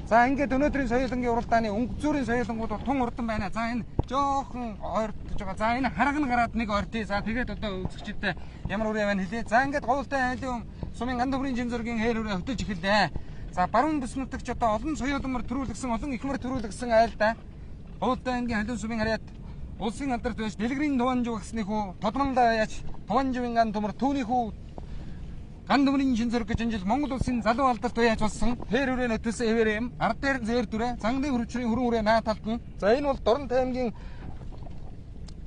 За ингээд өнөөдрийн соёлонгийн уралдааны өнгө зүүрийн соёлонгууд бол тун урдан байна. За энэ жоохон ойртож байгаа. За энэ хараг нь гараад нэг ойртъё. За тэгээд одоо үзэгчдэд ямар үрээ байна хэлье. За ингээд говьлтай айлын сумын Ган төмрийн жин зөргийн хээр үрээ хөтөж эхэллээ. За баруун бүс нутагч одоо олон соёломор төрүүлгсэн, олон ихмэр төрүүлгсэн айл да. Говьлтай аймгийн Халиун сумын харьяат улсын алдарт байж Дэлгэрийн Туван жив агсны хүү Тодмондоо яаж Туван живийн ган төмөр түүний хүү Ган төмрийн шин зөрг гэж энэ жил Монгол улсын залуу алдарт уяаж болсон. Хээр үрээ нөтөлсөн хэвээр юм. Ард дээр зээр дүрээ, занганы хөрвчрийн хөрөн үрээ наа талд нь. За энэ бол Дорнот аймгийн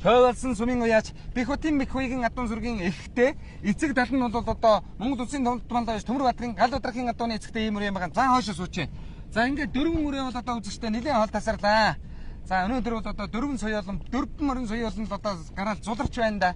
Хойвалсан сумын уяач Бэхүтийн Бэхүйгийн адуун сүргийн эхтэй эцэг тал нь бол одоо Монгол улсын томдмол аяж Төмөр Баатарын гал удрахын адууны эцэгтэй ийм үрээ юм байгаа. За хойшоо суучээ. За ингээд дөрвөн үрээ бол одоо үзэгчтэй нэлээд хол тасарлаа. За өнөөдөр бол одоо дөрвөн соёолон дөрвөн морин соёолон л одоо гараал зуларч байна да.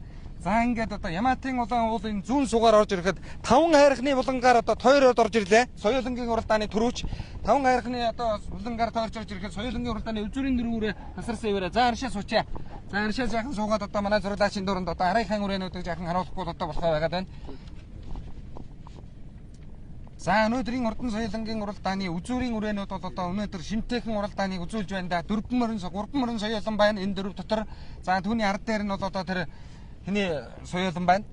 За ингээд одоо Яматын улаан уулын зүүн сугаар орж ирэхэд таван хайрхны булангаар одоо тойроод орж ирлээ. Соёолонгийн уралдааны төрүүч таван хайрхны одоо булангаар тойрч орж ирэхэд соёолонгийн уралдааны үзүүрийн дөрвөн үрээ тасарсан ивэрэ. За аршаа суучаа. За аршаа жаахан суугаад одоо манай зурлаачийн дуранд одоо арайхан үрээнүүдийг жаахан харуулахгүй одоо болох байгаад байна. За өнөөдрийн урдан соёолонгийн уралдааны үзүүрийн үрээнүүд бол одоо өнөөдөр шимтээхэн уралдааныг үзүүлж байна да. Дөрвөн морин гурван морин соёолон байна энэ дөрв дотор. За түүний ард дээр нь бол одоо тэр хиний соёолон байна.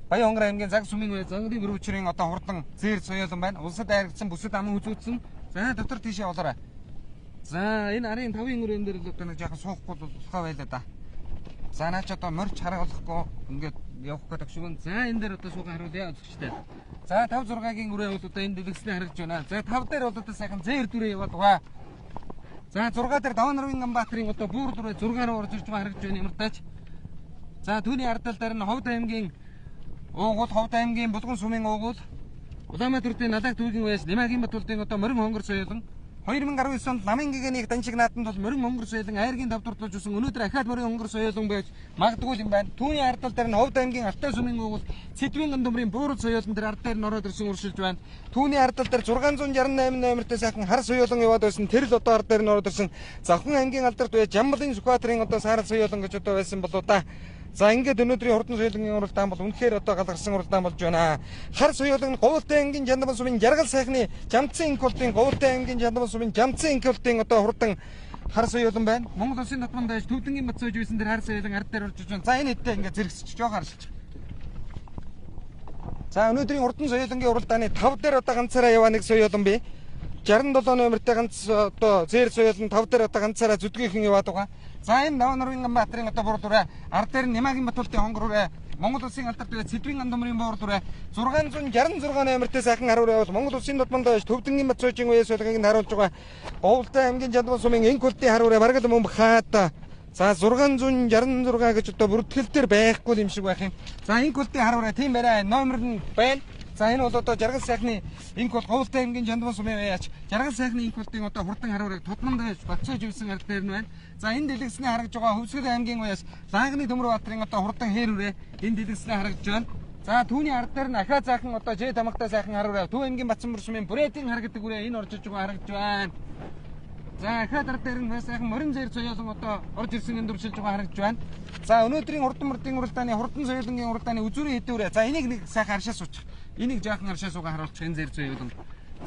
Баян хонгор аймгийн Заг сумын үе зангарын хөрвүүчрийн одоо хурдан зээр соёолон байна. Улсад айрагдсан бүсэд аман үзүүлсэн. За дотор тийшээ олоорой. За энэ арын 5-ын үрээн дээр л одоо нэг жаахан суухгүй бол болохоо байлаа да. За наач одоо морьч харуулахгүй ингээд явах гэдэг шиг байна. За энэ дээр одоо суугаа харуулъя үзэгчтэй. За 5 6-гийн үрээ бол одоо энэ дэлгэцний харагдж байна. За 5 дээр бол одоо сайхан зээр дүрээ яваад байгаа. За 6 дээр Даван нарвын Ганбаатарын одоо бүүр дүрээ 6 руу орж ирж байгаа харагдж байна ямар тач. За түүний ард тал дээр нь Ховд аймгийн уугуул, Ховд аймгийн Булган сумын уугуул, Улаанбаатар хотын Налаг түүгийн уяас Немагийн Батулдын одоо морин хонгор соёолон 2019 онд ламын гэгэнийг данчиг нааданд бол морин хонгор соёолон айргийн тавдварлуулж өсөн. Өнөөдөр ахаад морин хонгор соёолон байж магадгүй юм байна. Түүний ард тал дээр нь Ховд аймгийн Алтай сумын уугуул, Сэдвийн гандумрын буурал соёолон тэр ард дээр нь ороод ирсэн уршилж байна. Түүний ард тал дээр 668 номертой сайхан хар соёолон яваад байсан. Тэр л одоо ард дээр нь ороод ирсэн. Завхан аймгийн алдарт байж Жамбалын Сүхбаатарын одоо саарал соёолон гэж одоо байсан болоо да. За ингээд өнөөдрийн хурдан соёлын уралдаан бол үнэхээр одоо галгарсан уралдаан болж байна. Хар соёлын Говьлтай ангийн Жандаман сумын Жаргал сайхны Жамцын инколтын Говьлтай ангийн Жандаман сумын Жамцын инколтын одоо хурдан хар соёлон байна. Монгол улсын татман дайж Төвдөнгийн бат сойж байсан тэр хар соёлон ард дээр орж иж байна. За энэ хэдтэй ингээд зэрэгсэж жоох аршилж. За өнөөдрийн хурдан соёлонгийн уралдааны 5 дээр одоо ганцаараа яваа нэг соёлон бий. 67 номертэй ганц одоо зээр соёлон 5 дээр одоо ганцаараа зүдгийнхэн яваад байгаа. За энэ Даваа нарын Ганбаатарын одоо буурал үрээ, ард дээр Нямагийн Батултын хонгор үрээ, Монгол улсын алдарт үрээ, Сэдвийн Гандумрын буурал үрээ, 666 номертэй сайхан хар үрээ бол Монгол улсын дутманд байж Төвдөнгийн бат суучин үе соёлыг харуулж байгаа. Говьлтай аймгийн Жандман сумын Инкултын хар үрээ бараг л мөн хаад. За 666 гэж одоо бүртгэл дээр байхгүй юм шиг байх юм. За Инкултын хар үрээ тийм барай номер нь байна. За энэ бол одоо Жаргал сайхны инк бол Говьлтай аймгийн Жандман сумын яач Жаргал сайхны инк болтын одоо хурдан хар үрээ тудманд байж Батцойж ирсэн ард дээр нь байна. За энэ дэлгэцний харагдж байгаа Хөвсгөл аймгийн уяас Лагны Төмөр Баатрын одоо хурдан хээр үрээ энэ дэлгэцний харагдж байна. За түүний ард дээр нь ахаа заахан одоо Ж тамгатай сайхан хар үрээ Төв аймгийн Батсанбар сумын Бүрэтийн хар гэдэг үрээ энэ орж иж байгаа харагдж байна. За ахаад ард дээр нь сайхан морин зээр соёолон одоо орж ирсэн энэ дүршилж байгаа харагдж байна. За өнөөдрийн хурдан мөрдийн уралдааны хурдан соёлонгийн уралдааны үзүүрийн хэдэн үрээ. За энийг нэг сайхан аршаа суучих. Энийг жаахан аршаа суугаа харуулчих энэ зээр соёолон.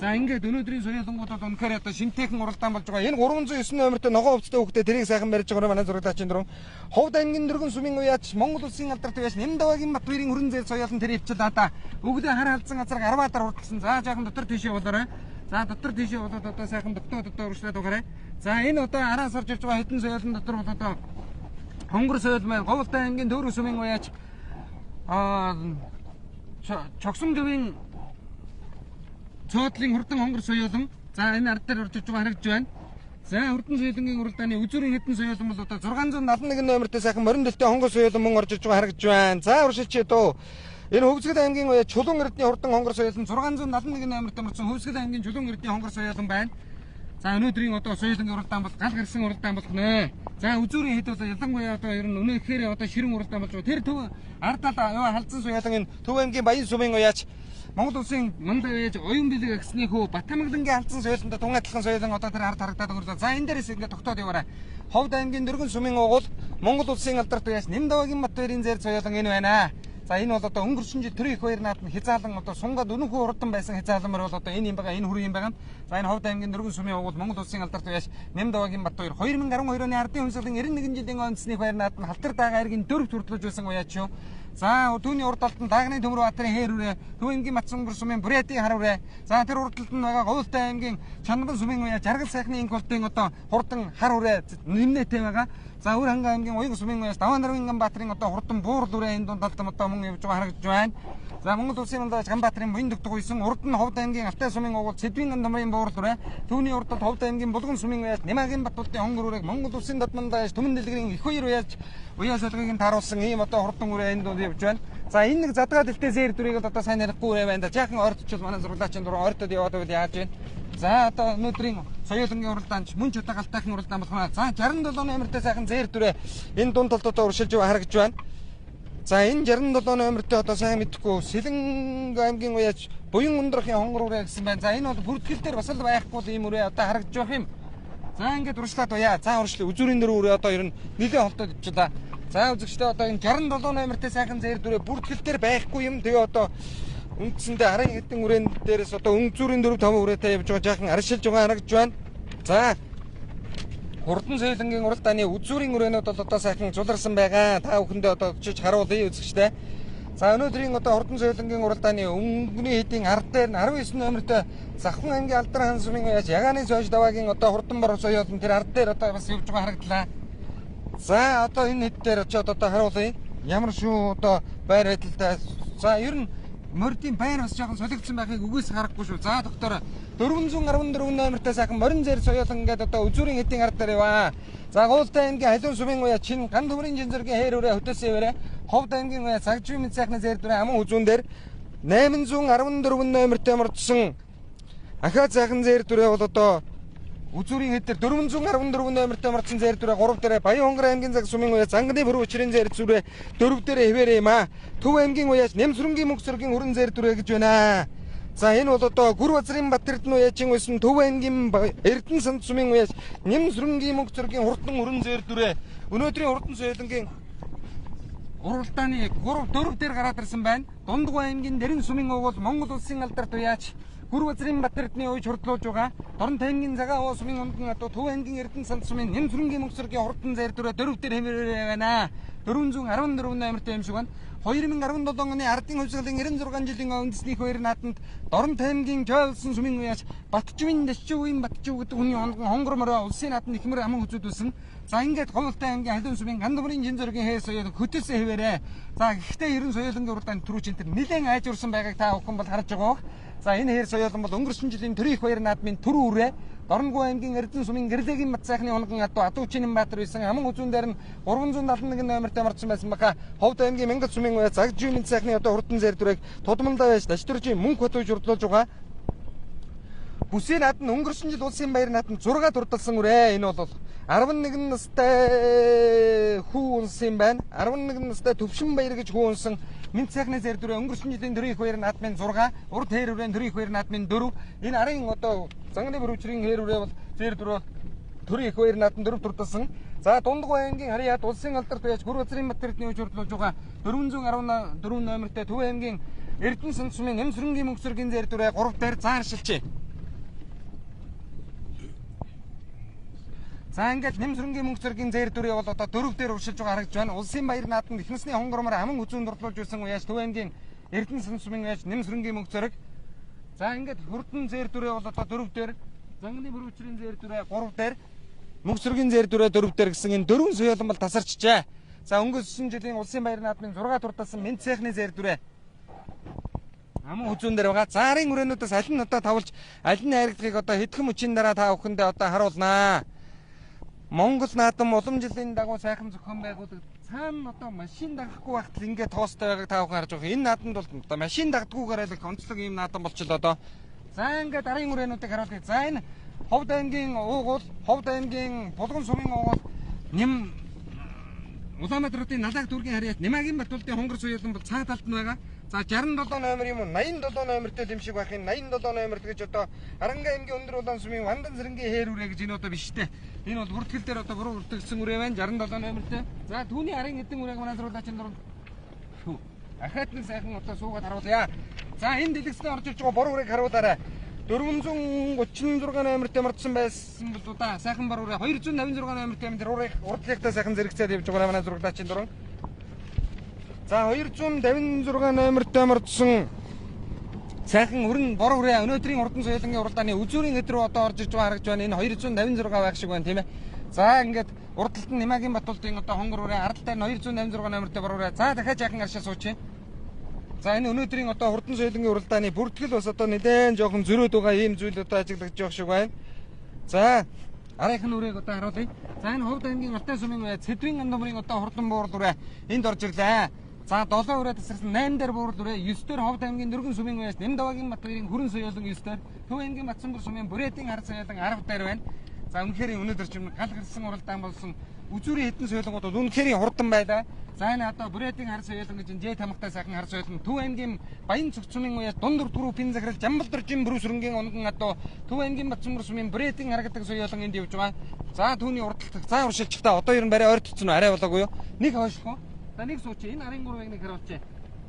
За ингээд өнөөдрийн соёлонгууд бол үнэхээр одоо шинтэйхэн уралдаан болж байгаа. Энэ 309 номертэй ногоон өвцтэй хүүхдээ тэрийг сайхан барьж байгаа манай зураглаачийн дөрөв. Ховд аймгийн дөрвөн сумын уяач Монгол улсын алдарт уяач Нямдавагийн Батбирийн хүрэн зээр соёолон тэр ивчил одоо өгдөө хар халдсан газар арваадаар хурдалсан. За жаахан дотор тийшээ болоорой. За дотор тийшээ болоод одоо сайхан дотоод одоо үргэлжлээд угаарай. За энэ одоо араас орж ирж байгаа хэдэн соёолон дотор бол одоо хонгор соёл маань Говьлтай аймгийн дөрвөн сумын уяач Чогсон төвийн цоодлын хурдан хонгор соёолон. За энэ ард дээр орж иж байгаа харагдж байна. За хурдан соёлонгийн уралдааны үзүүрийн хэдэн соёолон бол одоо 671 номертэй сайхан морин дэлтэй хонгор соёолон мөн орж иж байгаа харагдж байна. За уршилч дөө. Энэ Хөвсгөл аймгийн уяа Чулуун эрдний хурдан хонгор соёолон 671 номертэй мөрсөн Хөвсгөл аймгийн Чулуун эрдний хонгор соёолон байна. За өнөөдрийн одоо соёлонгийн уралдаан бол гал гарсан уралдаан болох нэ. За үзүүрийн хэд бол ялангуяа одоо ер нь өнөөхөр одоо ширэн уралдаан болж байгаа. Тэр төв ард тал яваа халдсан соёолон энэ Төв аймгийн Баян сумын уяач Монгол улсын мандаа яаж оюун бэлэг агсны хөө Батамглангийн халдсан соёолонд тун адилхан соёолон одоо тэр ард харагдаад өнгөрлөө. За энэ дээрээс ингээд тогтоод яваарай. Ховд аймгийн дөрвөн сумын угуул Монгол улсын алдарт уяач Нямдавагийн Батбирийн зээр соёолон энэ байна. За энэ бол одоо өнгөрсөн жил төрийн их баяр наадам хязаалан одоо сунгаад үнэхүү хурдан байсан хязаалан бол одоо энэ юм байгаа, энэ хүрэн юм байгаа. За энэ Ховд аймгийн дөрвөн сумын угуул Монгол улсын алдарт уяач Нямдавагийн Батбир 2012 оны ардын хүнслийн 91 жилийн онцны баяр наадам халтар даага айргийн дөрөвт хүртлэж байсан уяач юу. За түүний урд талд нь Дагны Төмөр Баатрын хээр үрээ, Төв аймгийн Батсанбар сумын Бүрэтийн хар үрээ. За тэр урд талд нь байгаа Говьлтай аймгийн Чанбан сумын уяа Жаргал сайхны инколтын одоо хурдан хар үрээ нэмнэтэй байгаа. За Үр хангай аймгийн Уян сумын уяас Даваа нарын Ганбаатарын одоо хурдан буурал үрээ энэ дунд талд одоо мөн явж байгаа харагдж байна. За Монгол улсын мандаж Ганбаатарын буян дөгдөг уйсан урд нь Ховд аймгийн Алтай сумын угуул Сэдвийн Гандамрын буурал үрээ. Түүний урд талд Ховд аймгийн Булган сумын уяас Нямагийн Батултын хонгор үрээг Монгол улсын дад мандаж Түмэн дэлгэрийн их хоёр уяач уяа солгыг нь тааруулсан ийм одоо хурдан үрээ энэ дунд явж байна. За энэ нэг задгаа дэлтэй зээр дүрийг л одоо сайн ярихгүй үрээ байна да. Жаахан ойртчул манай зураглаачийн дуран ойртод яваад байвал яаж вэ? За одоо өнөөдрийн соёлонгийн уралдаанч мөн ч удаа галтайхан уралдаан болох нь. За 67 номертэй сайхан зээр дүрээ энэ дунд талд одоо уршилж харагдж байна. За энэ 67 номертэй одоо сайн мэдэхгүй Сэлэнг аймгийн уяач Буян ундрахын хонгор үрээ гэсэн байна. За энэ бол бүртгэл дээр бас л байхгүй ийм үрээ одоо харагдж байх юм. За ингээд уршлаад уяа. За уршлаа. Үзүүрийн дөрөв үрээ одоо ер нь нэлээд холдоод ивчлээ. За үзэгчдээ одоо энэ 67 номертэй сайхан зээр дүрээ бүртгэл дээр байхгүй юм. Тэгээ одоо үндсэндээ арын хэдэн үрээн дээрээс одоо өнцүүрийн 4 5 үрээтэй явж байгаа жаахан аршилж байгаа харагдж байна. За хурдан соёлонгийн уралдааны үзүүрийн үрээнүүд бол одоо сайхан зуларсан байгаа. Та бүхэндээ одоо очиж харуулъя үзэгчдээ. За өнөөдрийн одоо хурдан соёлонгийн уралдааны өнгөний хэдийн ард дээр нь 19 номертой Завхан аймгийн Алдар хаан сумын уяач Ягааны сойж даваагийн одоо хурдан бор соёолон тэр ард дээр одоо бас явж байгаа харагдлаа. За одоо энэ хэд дээр очиод одоо харуулъя. Ямар шүү одоо байр байдалтай. За ер нь мордын байр бас жоохон солигдсон байхыг үгүйс харахгүй шүү. За доктор 414 номертой сайхан морин зээр соёолон ингээд одоо үзүүрийн хэдийн ард дээр яваа. За Говьлтай аймгийн Халуун сумын уяа чин ган төмрийн жинзэргийн хээр үрээ хөтөөсөн ивэрэ. Ховд аймгийн уяа Цагжвын мэд сайхны зээр дүрээ аман үзүүн дээр 814 номертой мордсон ахаа сайхан зээр дүрээ бол одоо үзүүрийн хэд дээр 414 номертой мордсон зээр дүрээ 3 дээрээ Баян хонгор аймгийн цаг сумын уяа Занганы пүрэв учрын зээр зүрээ 4 дээрээ хэвээрээ юм аа. Төв аймгийн уяач Нямсрэнгийн мөнх зөргийн өрөн зээр дүрээ гэж байна. За энэ бол одоо Гүр базрын Бат Эрдэнэ уяачин байсан Төв аймгийн Эрдэнэ санд сумын уяач Нямсрэнгийн мөнх зөргийн хурдан өрөн зээр дүрээ өнөөдрийн хурдан соёлонгийн Уралдааны 3 4 дээр гараад ирсэн байна. Дундгуй аймгийн Дэрэн сумын угуул Монгол улсын алдарт уяач Гүр базрын Бат-Эрдэнийн уйж хурдлуулж байгаа. Дорнот аймгийн Цагаан хоо сумын ундан адуу Төв аймгийн Эрдэнэ санд сумын Нэм сүрэнгийн мөнх зэргийн хурдан зайр дүрээ 4 дээр хэмээрээ байна. 414 номертой юм шиг байна. 2017 оны ардын хувьсгалын 96 жилийн үндэсний хоёр наадамд Дорнот аймгийн Жойлсон сумын уяач Батчивын Дэшчүвийн Батчив гэдэг хүний онгон хонгор морой улсын наадамд ихмэр аман үзүүлсэн. За ингээд Говьлтай аймгийн Халуун сумын Гандамрын жин зөргийн хээ соёл хөтөлсөн хэвээрээ. За гэхдээ 90 соёлонгийн уралдаанд түрүүчийн тэр нэлээд айжурсан байгааг та бүхэн бол харж байгаа. За энэ хээр соёолон бол өнгөрсөн жилийн төрийн их баяр наадмын түрүү үрээ Дорногов аймгийн Эрдэнэ сумын Гэрлэгийн мат сайхны унган адуу Адуучийн Баатар байсан аман үзүүн дээр нь 371 номертой марцсан байсан баха. Ховд аймгийн Мянгат сумын уяа Загжийн мэд сайхны одоо хурдан зэр дүрэг тудмалдаа байж Дашдүржийн мөнх хотож урдлуулж байгаа. Бүсийн наадам өнгөрсөн жил улсын баяр наадам 6 дурдалсан үрээ. Энэ бол 11 настай хүү унсан юм байна. 11 настай Төвшин баяр гэж хүү унсан Мэд сайхны зэр дүрээ өнгөрсөн жилийн төрийн их баяр наадмын 6, урд хээр үрээн төрийн их баяр наадмын 4. Энэ арын одоо занганы бүрвчрийн хээр үрээ бол зэр дүрээ төрийн их баяр наадам 4 дурдалсан. За Дундгуй аймгийн Харьяат улсын алдарт уяач Гүр базрын Бат-Эрдэнийн үеж хурдлуулж байгаа 414 номертой Төв аймгийн Эрдэнэ санд сумын Нэм сүрэнгийн мөнх зэргийн зэр дүрээ 3 дээр зааршилжээ. За ингээд Нэм сүрэнгийн мөнх зэргийн зэр дүрээ бол одоо 4 дээр уршилж байгаа харагдж байна. Улсын баяр наадамд их насны хонгормоор аман үзүүн дурдлуулж байсан уяач Төв аймгийн Эрдэнэ санд сумын уяач Нэм сүрэнгийн мөнх зэрэг. За ингээд хурдан зэр дүрээ бол одоо 4 дээр, занганы бүрвчрийн зэр дүрээ 3 дээр, мөнх зэргийн зэр дүрээ 4 дээр гэсэн энэ дөрвөн соёолон бол тасарчжээ. За өнгөрсөн жилийн улсын баяр наадмын 6 дурдалсан Мэд сайхны зэр дүрээ аман үзүүн дээр байгаа. За арын үрээнүүдээс аль нь одоо тавлж аль нь хайрагдахыг одоо хэдхэн мөчийн дараа та бүхэндээ одоо харуулнаа. Монгол наадам улам жилийн дагуу сайхан зохион байгуулагдсан. Цаана одоо машин дагахгүй байхад л ингээд тоостой байгааг та бүхэн харж байгаа. Энэ наадамд бол одоо машин дагдгүйгээр л их онцлог ийм наадам болчихлоо одоо. За ингээд арын үрээнүүдийг харуулъя. За энэ Ховд аймгийн уугуул, Ховд аймгийн Булган сумын уугуул Нэм Улаанбаатар хотын Налааг дүүргийн харьяат Нямагийн Батулдын хонгор соёолон бол цаа талд нь байгаа. За 67 номер юм уу 87 номертэй юм шиг байх юм. 87 номерт гэж одоо Аранга аймгийн өндөр улаан сумын Вандан зэрэнгийн хээр үрээ гэж энэ одоо биш үү? Энэ бол бүртгэл дээр одоо буруу бүртгэгдсэн үрээ байна. 67 номертэй. За түүний арын хэдэн үрээг манай зурлаачийн дуранд ахаад нэг сайхан одоо суугаад харуулъя. За энэ дэлгэцтэй орж ирж байгаа бор үрээг харуулаарай. 436 номертэй мордсон байсан бол удаа сайхан бор үрээ 256 номертэй юм дээр урыг урдлагтаа сайхан зэрэгцээд явж байгаа манай зурлаачийн дуран. За 256 номертой мордсон сайхан өрн бор үрээ өнөөдрийн хурдан соёлынгийн уралдааны үзүүрийн хэд рүү одоо орж ирж байгаа харагдж байна. Энэ 256 байх шиг байна тийм ээ. За ингээд урдталт нь Нямагийн Батулдын одоо хонгор үрээ, ард талд нь 286 номертой бор үрээ. За дахиад жаахан аршаа суучих. За энэ өнөөдрийн одоо хурдан соёлынгийн уралдааны бүртгэл бас одоо нэлээд жоохон зөрөөд байгаа ийм зүйл одоо ажиглагдж байгаа шиг байна. За арийнх нь үрээг одоо харуулъя. За энэ Ховд аймгийн Алтай сумын үе Цэдвийн гандумрын одоо хурдан буурал үрээ энд орж ирлээ. За 7 үрээ тасарсан 8 дээр буурал үрээ 9 дээр Ховд аймгийн Дөргөн сумын үеэс Нэмдавагийн Батбаярын хүрэн соёолон 9 дээр Төв аймгийн Батсамбар сумын Бүрээдийн хар соёолон 10 дээр байна. За үнэхээр өнөөдөр ч юм гал гарсан уралдаан болсон үзүүрийн хэдэн соёлонгууд бол үнэхээр хурдан байлаа. За энэ одоо Бүрээдийн хар соёолон гэж энэ Ж тамгатай сайхан хар соёолон Төв аймгийн Баян цогц сумын уяас дунд группийн захирал Жамбал дөржин бүрүү сүрэнгийн унган адуу Төв аймгийн Батсамбар сумын Бүрээдийн харагдаг соёолон энд явж байгаа. За түүний урдталт за уршилчих та одоо ер нь барай ойртцсон уу арай болоогүй юу? Нэг хойшлох уу? За нэг сууч энэ арын 3-ыг нэг харуулчих.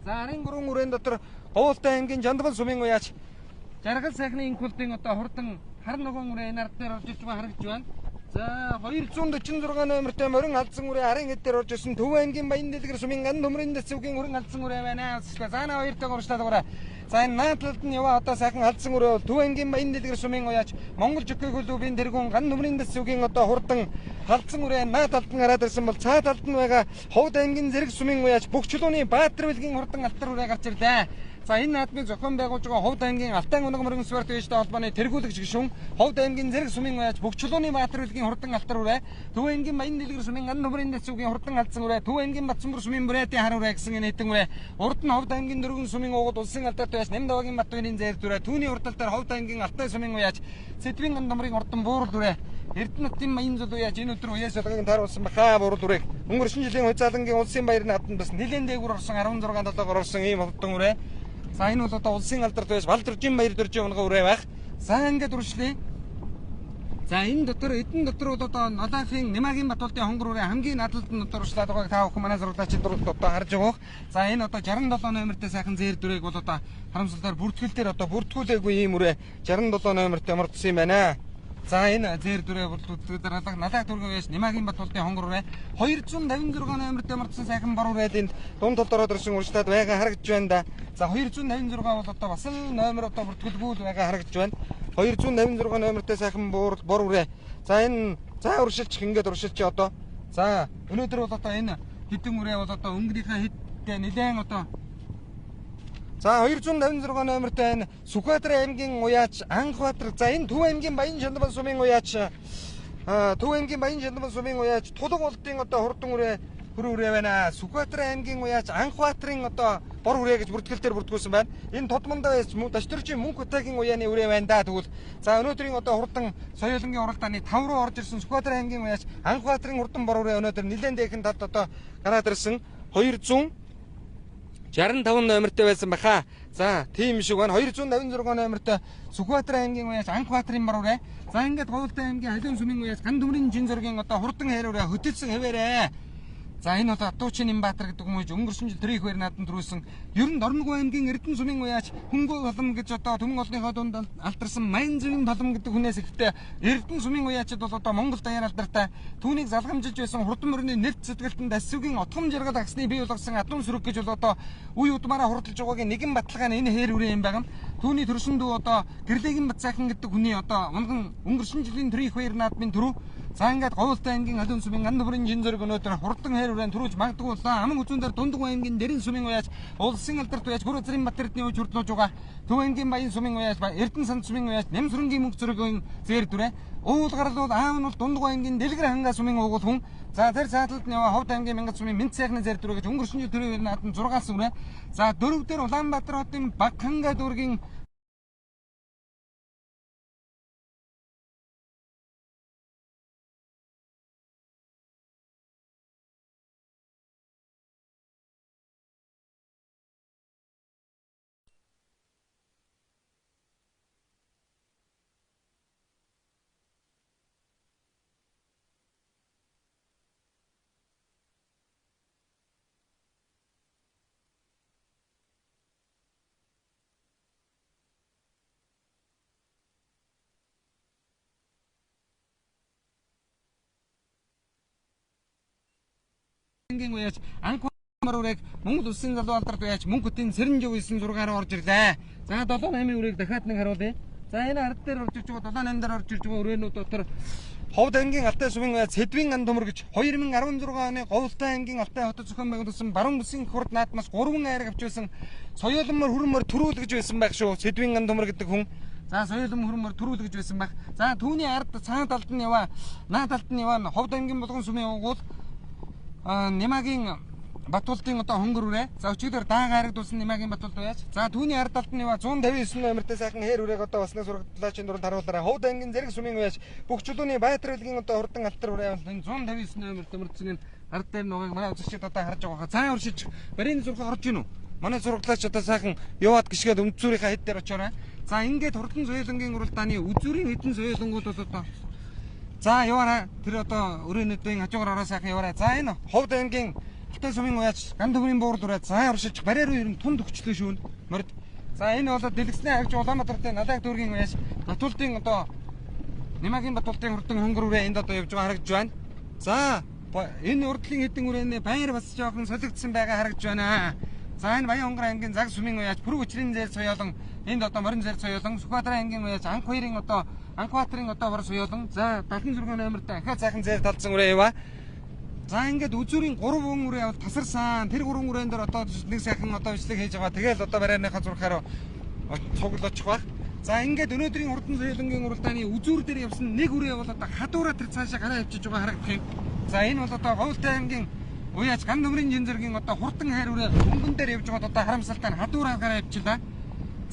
За арын 3 үрээн дотор Говьлтай аймгийн Жандбал сумын уяач Жаргал сайхны инкулдын одоо хурдан хар ногоон үрээ энэ ард дээр орж ирж байгаа харагдж байна. За 246 номертой морин алдсан үрээ арын хэд дээр орж ирсэн Төв аймгийн Баян дэлгэр сумын ган төмрийн дэцвгийн өрн алдсан үрээ байна. За на хоёртойгоо урьдчилаад байгаарай. За энэ наад талд нь яваа одоо сайхан алдсан үрээ бол Төв аймгийн Баян дэлгэр сумын уяач Монгол жоккей клубын тэргүүн ган төмрийн дэцвгийн одоо хурдан алдсан үрээ наад талд нь гараад ирсэн бол цаа талд нь байгаа Ховд аймгийн зэрэг сумын уяач Бөхчлөөний Баатар бэлгийн хурдан алтар үрээ гарч ирлээ. За энэ наадмыг зохион байгуулж байгаа Ховд аймгийн Алтан унаг мөргөн спорт ээжтэй холбооны тэргүүлэгч гишүүн Ховд аймгийн зэрэг сумын уяач Бөхчлөөний Баатар бэлгийн хурдан алтар үрээ Төв аймгийн Баян дэлгэр сумын ган төмрийн дэцвгийн хурдан алдсан үрээ Төв аймгийн Батсамбар сумын Бүрээдийн хар үрээ гэсэн энэ хэдэн үрээ урд нь Ховд аймгийн дөрвөн сумын уугууд улсын алдарт уяач Нэмдавагийн Батбаярын зээр дүрээ түүний урдтал дээр Ховд аймгийн Алтай сумын уяач Сэдвийн ган төмрийн хурдан буурал үрээ Эрдэнэтийн Маян зул уяач энэ өдөр уяас болгон тааруулсан баха буурал үрээг өнгөрсөн жилийн хуйцаалангийн улсын баяр наадамд бас нэлээд дээгүүр орсон 16 7-оор орсон ийм хурдан үрээ. За энэ бол одоо улсын алдарт уяач Балдүржин баяр дөржин унгаа үрээ байх. За ингээд үргэлжлэе. За энэ дотор эдэн дотор бол одоо Налаахын Нямагийн Батулдын хонгор үрээ хамгийн надлалд нь одоо уршлаад байгааг та бүхэн манай зураглаачийн дурд одоо харж байгаа. За энэ одоо 67 номертэй сайхан зээр дүрээг бол одоо харамсалдаар бүртгэл дээр одоо бүртгүүлээгүй ийм үрээ 67 номертэй мордсон юм байна. За энэ зээр дүрээ бол дараалах Налаах дүүргийн уяаш Нямагийн Батулдын хонгор үрээ 256 номертэй мордсон сайхан бор үрээд энд дунд талд ороод ирсэн уршлаад байгаа харагдж байна да. За 256 бол одоо бас л номер одоо бүртгэлгүй л байгаа харагдж байна. 256 номертэй сайхан бор үрээ. За энэ за уршилчих ингээд уршилчих одоо. За өнөөдөр бол одоо энэ хэдэн үрээ бол одоо өнгөнийхөө хэдтэй нэлээн одоо. За 256 номертэй энэ Сүхбаатар аймгийн уяач Анхбаатар. За энэ Төв аймгийн Баян Шандман сумын уяач Төв аймгийн Баян Шандман сумын уяач Тулаг улдын одоо хурдан үрээ хөр үрээ байна. Сүхбаатар аймгийн уяач Анхбаатарын одоо бор үрээ гэж бүртгэл дээр бүртгүүлсэн байна. Энэ Тодмондоо байж Дашдөржийн Мөнх Утагийн уяаны үрээ байна да. Тэгвэл за өнөөдрийн одоо хурдан соёолонгийн уралдааны 5 руу орж ирсэн Сүхбаатар аймгийн уяач Анхбаатарын хурдан бор үрээ өнөөдөр нэлээд дээхэн талд одоо гараад ирсэн 265 номертэй байсан баха. За тийм шиг байна. 256 номертэй Сүхбаатар аймгийн уяач Анхбаатарын бор үрээ. За ингээд Говьлтай аймгийн Халиун сүмийн уяач Ган төмрийн жин зөргийн одоо хурдан хайр үрээ хөтөлсөн хэвээрээ. За энэ одоо Атуучин Нямбаатар гэдэг хүмүүс өнгөрсөн жил төрийн их баяр наадам төрүүлсэн. Ер нь Дорногов аймгийн Эрдэнэ сумын уяач Хөнгөө Балам гэж одоо түмэн олныхоо дунд алдарсан Маян зүвийн Балам гэдэг хүнээс ихтэй Эрдэнэ сумын уяачид бол одоо Монгол даяар алдартай. Түүнийг залгамжилж байсан хурдан мөрний нэрт сэтгэлтэн Дасүгийн отгом жаргал агсны бий болгосон адуу сүрэг гэж бол одоо үе удмаараа хурдалж байгаагийн нэгэн баталгаа нь энэ хээр үрээ юм байна. Түүний төрсөн дүү одоо Гэрлэгийн Бацаахан гэдэг хүний одоо унган өнгөрсөн жилийн төрийн их баяр наадмын төрөв. За ингээд Говьлтай аймгийн Халиун сумын Ган төмрийн жин зөрг өнөөдөр хурдан хайр үрээ төрүүлж магадгүй боллоо. Аман үзүүн дээр Дундаг аймгийн Дэрэн сумын уяач Улсын алдарт уяач Гүр газрын Бат Эрдэнэ үеж хүрдлүүж байгаа. Төв аймгийн Баян сумын уяач Эрдэнэ санд сумын уяач Нямсрэнгийн мөнх зөргийн зээр дүрээ. Уул гарал бол аав нь бол Дундаг аймгийн Дэлгэр ханга сумын уугуул хүн. За тэр цаатлалд нь яваа Ховд аймгийн Мянгат сумын Мэнд сайхны зээр дүрээ гэж өнгөрсөн жил төрийн наадам 6-аас үрээ. За дөрөв дээр Улаанбаатар хотын Баг ханга дүүргийн уяач Анхбаатар үрээг Монгол улсын залуу алдарт уяач Мөнх хотын Сэрэнжив 9-6 руу орж ирлээ. За 7-8 үрээг дахиад нэг харуулъя. За энэ ард дээр орж ирж байгаа 7-8 дээр орж ирж байгаа үрээнүүд дотор Ховд аймгийн Алтай сумын уяач Сэдвийн ган төмөр гэж 2016 оны Говьлтай аймгийн Алтай хотод зохион байгуулсан Баруун бүсийн хурд наадмаас 3 айраг авч байсан соёолмор хүрмөр төрүүл гэж байсан байх шүү. Сэдвийн ган төмөр гэдэг хүн. За соёолм хүрмөр төрүүл гэж байсан байх. За түүний ард цаана талд нь яваа, наад талд нь яваа Ховд аймгийн Булган сумын угуул Нямагийн Батулдын одоо хонгор үрээ. За өчигдөр даага харагдуулсан Нямагийн Батулд уяач. За түүний ард талд нь яваа 159 номертэй сайхан хээр үрээг одоо басны сургатлаачийн дунд харуулаарай. Ховд аймгийн зэрэг сумын уяач бүх чулууны Баатар байлгийн одоо хурдан алтар үрээ энэ 159 номертэй мөрдсөн энэ ард дээр нугааг манай үзэгчид одоо харж байгаа. За уршиж барийн зураг орж ийн үү? Манай сургатлаач одоо сайхан яваад гიშгээд өмцүүрийнхаа хэд дээр очоорой. За ингээд хурдан соёолонгийн уралдааны үзүүрийн хэдэн соёолонгууд бол одоо за яваарай. Тэр одоо өрөөнүүдийн хажуугаар ороо сайхан яваарай. За энэ Ховд аймгийн Алтай сумын уяач Ган төмрийн буурал үрээ за уршиж бариар руу ер нь тунд өгчлөө шүүн морд. За энэ бол дэлгэцний хагж Улаанбаатарын Налааг дүүргийн уяач Батулдын одоо Нямагийн Батулдын хурдан хонгор үрээ энд одоо явж байгаа харагдж байна. За энэ урдлын хэдэн үрээний байр бас жоохон солигдсон байгаа харагдж байна. За энэ Баян хонгор аймгийн Заг сумын уяач Пүрэг өчрийн зээл соёолон энд одоо морин зээл соёолон Сүхбаатар аймгийн уяач Анх хоёрын одоо Анхбаатарын одоо бор соёолон за 76 номертой ахаа сайхан зээл талдсан үрээ яваа. За ингээд үзүүрийн 3 үрээ бол тасарсан. Тэр 3 үрээн дээр одоо нэг сайхан одоо бичлэг хийж байгаа. Тэгэл одоо барайныхаа зурхаараа цугл очих байх. За ингээд өнөөдрийн хурдан соёолонгийн уралдааны үзүүр дээр явсан нэг үрээ бол одоо хадуураа тэр цаашаа гараа явчиж байгаа харагдах юм. За энэ бол одоо Говьлтай аймгийн уяач Ган төмрийн жин зэргийн одоо хурдан хайр үрээ өнгөн дээр явж байгаад одоо харамсалтай нь хадуураа гараа явчихлаа.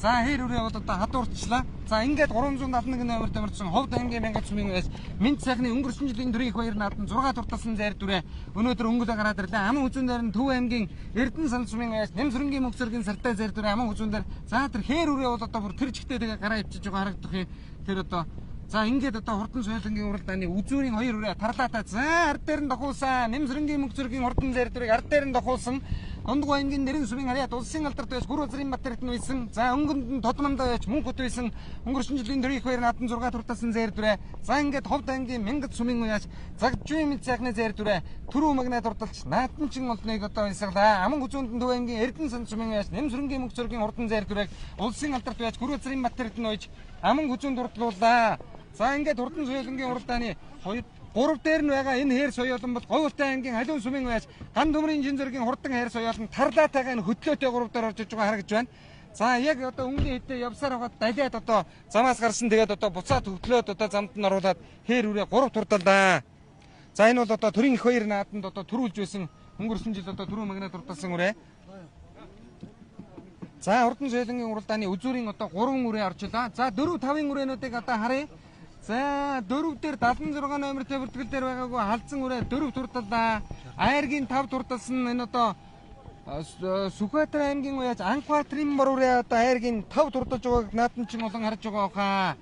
За хайр үрээ бол одоо хадуурчлаа. За ингээд 371 номер томорцсон Ховд аймгийн Мянгат сумын уяач Мэнд сайхны өнгөрсөн жилийн төрийн их баяр наадам 6 дурталсан зайр дүрээ өнөөдөр өнгөлөө гараад ирлээ. Аман хүзүүн дээр нь Төв аймгийн Эрдэнэ санд сумын уяач Нямсрэнгийн мөнх зэргийн сартай зайр дүрээ аман хүзүүн дээр за тэр хээр үрээ бол одоо бүр тэр чигтээ тэгээ гараа явчиж байгаа харагдах юм. Тэр одоо За ингээд одоо хурдан соёлонгийн уралдааны үзүүрийн хоёр үрээ тарлаатай. За ард дээр нь дохуулсан. Нэмсрэнгийн мөнгө зөргийн хурдан зэр дүрийг ард дээр нь дохуулсан. Дундгой ангийн нэрэн сүмийн харьяат улсын алдарт байж Гүр газрын бат эрдэнэ үйсэн. За өнгөнд нь тодмондоо байж мөнх хот үйсэн. Өнгөрсөн жилийн төрийн их баяр наадам 6 турталсан зэр дүрээ. За ингээд ховд ангийн мянгат сүмийн уяаж загжуун мэд сайхны зэр дүрээ. Түрүү магнаа дурдалч наадамчин олныг одоо баясгалаа. Аман хүзүүнд нь төв ангийн Эрдэнэ сан сүмийн уяаж Нэмсрэнгийн мөнгө зөргийн хурдан зэр дүрээг улсын алдарт байж Гүр газрын бат эрдэнэ үйж аман хүзүүнд дурдлууллаа. За ингээд хурдан соёлонгийн уралдааны 2 3 дээр нь байгаа энэ хээр соёолон бол Говьлтай ангийн халуун сүмийн байж ган төмрийн жин зэргийн хурдан хээр соёолон тарлаатайгаа энэ хөдлөөтэй 3 дээр орж иж байгаа харагдж байна. За яг одоо өнгөний хэдээ явсаар байгаад далиад одоо замаас гарсан, тэгээд одоо буцаад хөдлөөд одоо замд нь оруулаад хээр үрээ 3 турдалаа. За энэ бол одоо төрийн их баяр нааданд одоо төрүүлж байсан өнгөрсөн жил одоо түрүү магнаа дурдалсан үрээ. За хурдан соёлонгийн уралдааны үзүүрийн одоо 3 үрээ орчлоо. За 4 5-ын үрээнүүдийг одоо харъя. За 4 дээр 76 номертой бүртгэл дээр байгаагүй халдсан үрээ 4 турдалаа. Айргийн 5 турдалсан энэ одоо Сүхбаатар аймгийн уяаж Анхбаатрын бор үрээ одоо айргийн 5 турдалж байгааг наадам чин олон харж байгаа хаа.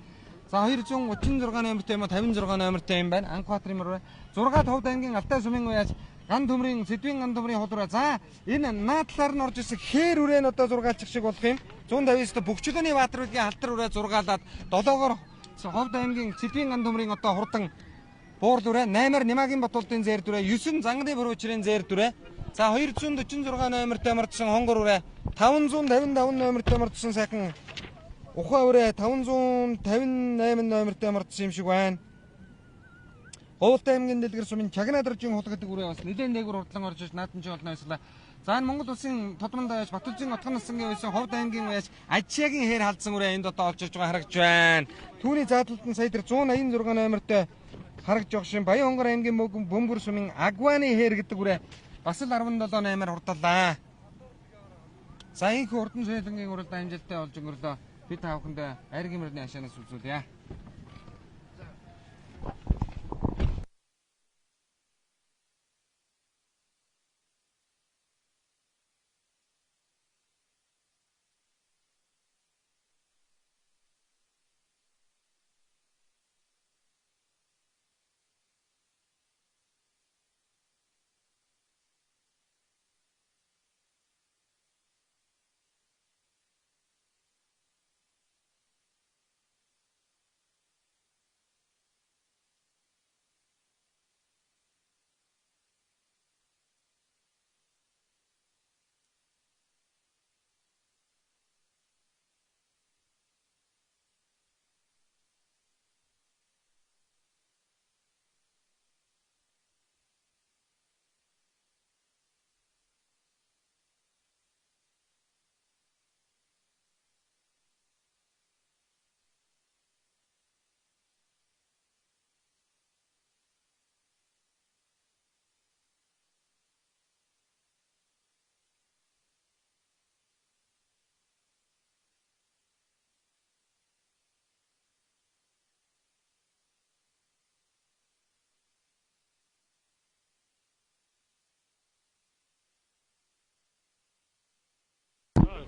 За 236 номертой юм уу 56 номертой юм байна. Анхбаатрын бор үрээ. 6 5 аймгийн Алтай сумын уяаж ган төмрийн сэдвийн ган төмрийн хол үрээ. За энэ наадлаар нь орж ирсэн хээр үрээ нь одоо зургаалчих шиг болох юм. 159 Бөхчлөөний Баатар бүлгийн халтар үрээ зургаалаад 7-оор Ховд аймгийн сэдвийн ган төмрийн одоо хурдан буурл үрээ, 8-аар Нямагийн Батулдын зээр дүрээ, 9 Занганы Бүрүүчрийн зээр дүрээ. За 246 номертой мордсон хонгор үрээ, 555 номертой мордсон сайхан ухаан үрээ, 558 номертой мордсон юм шиг байна. Говьлтай аймгийн дэлгэр сумын Чагнаа доржийн хул гэдэг үрээ бас нэлээд дээгүүр хурдлан орж иж наадам чинь олон баясгалаа. За энэ Монгол улсын тодмондоо яаж Батүлжин отгон насангийн байсан Ховд аймгийн уяаж Ажиагийн хээр халдсан үрээ энд одоо олж иж байгаа харагдж байна. Түүний задлалд нь сая тэр 186 номертой харагдж байгаа шин Баян хонгор аймгийн бөмбөр сумын Агваны хээр гэдэг үрээ бас л 17 8-аар хурдаллаа. За энэхүү хурдан соёлонгийн уралдаан амжилттай болж өнгөрлөө. Би та бүхэндээ айргийн мөрний ашаанаас үзүүлье.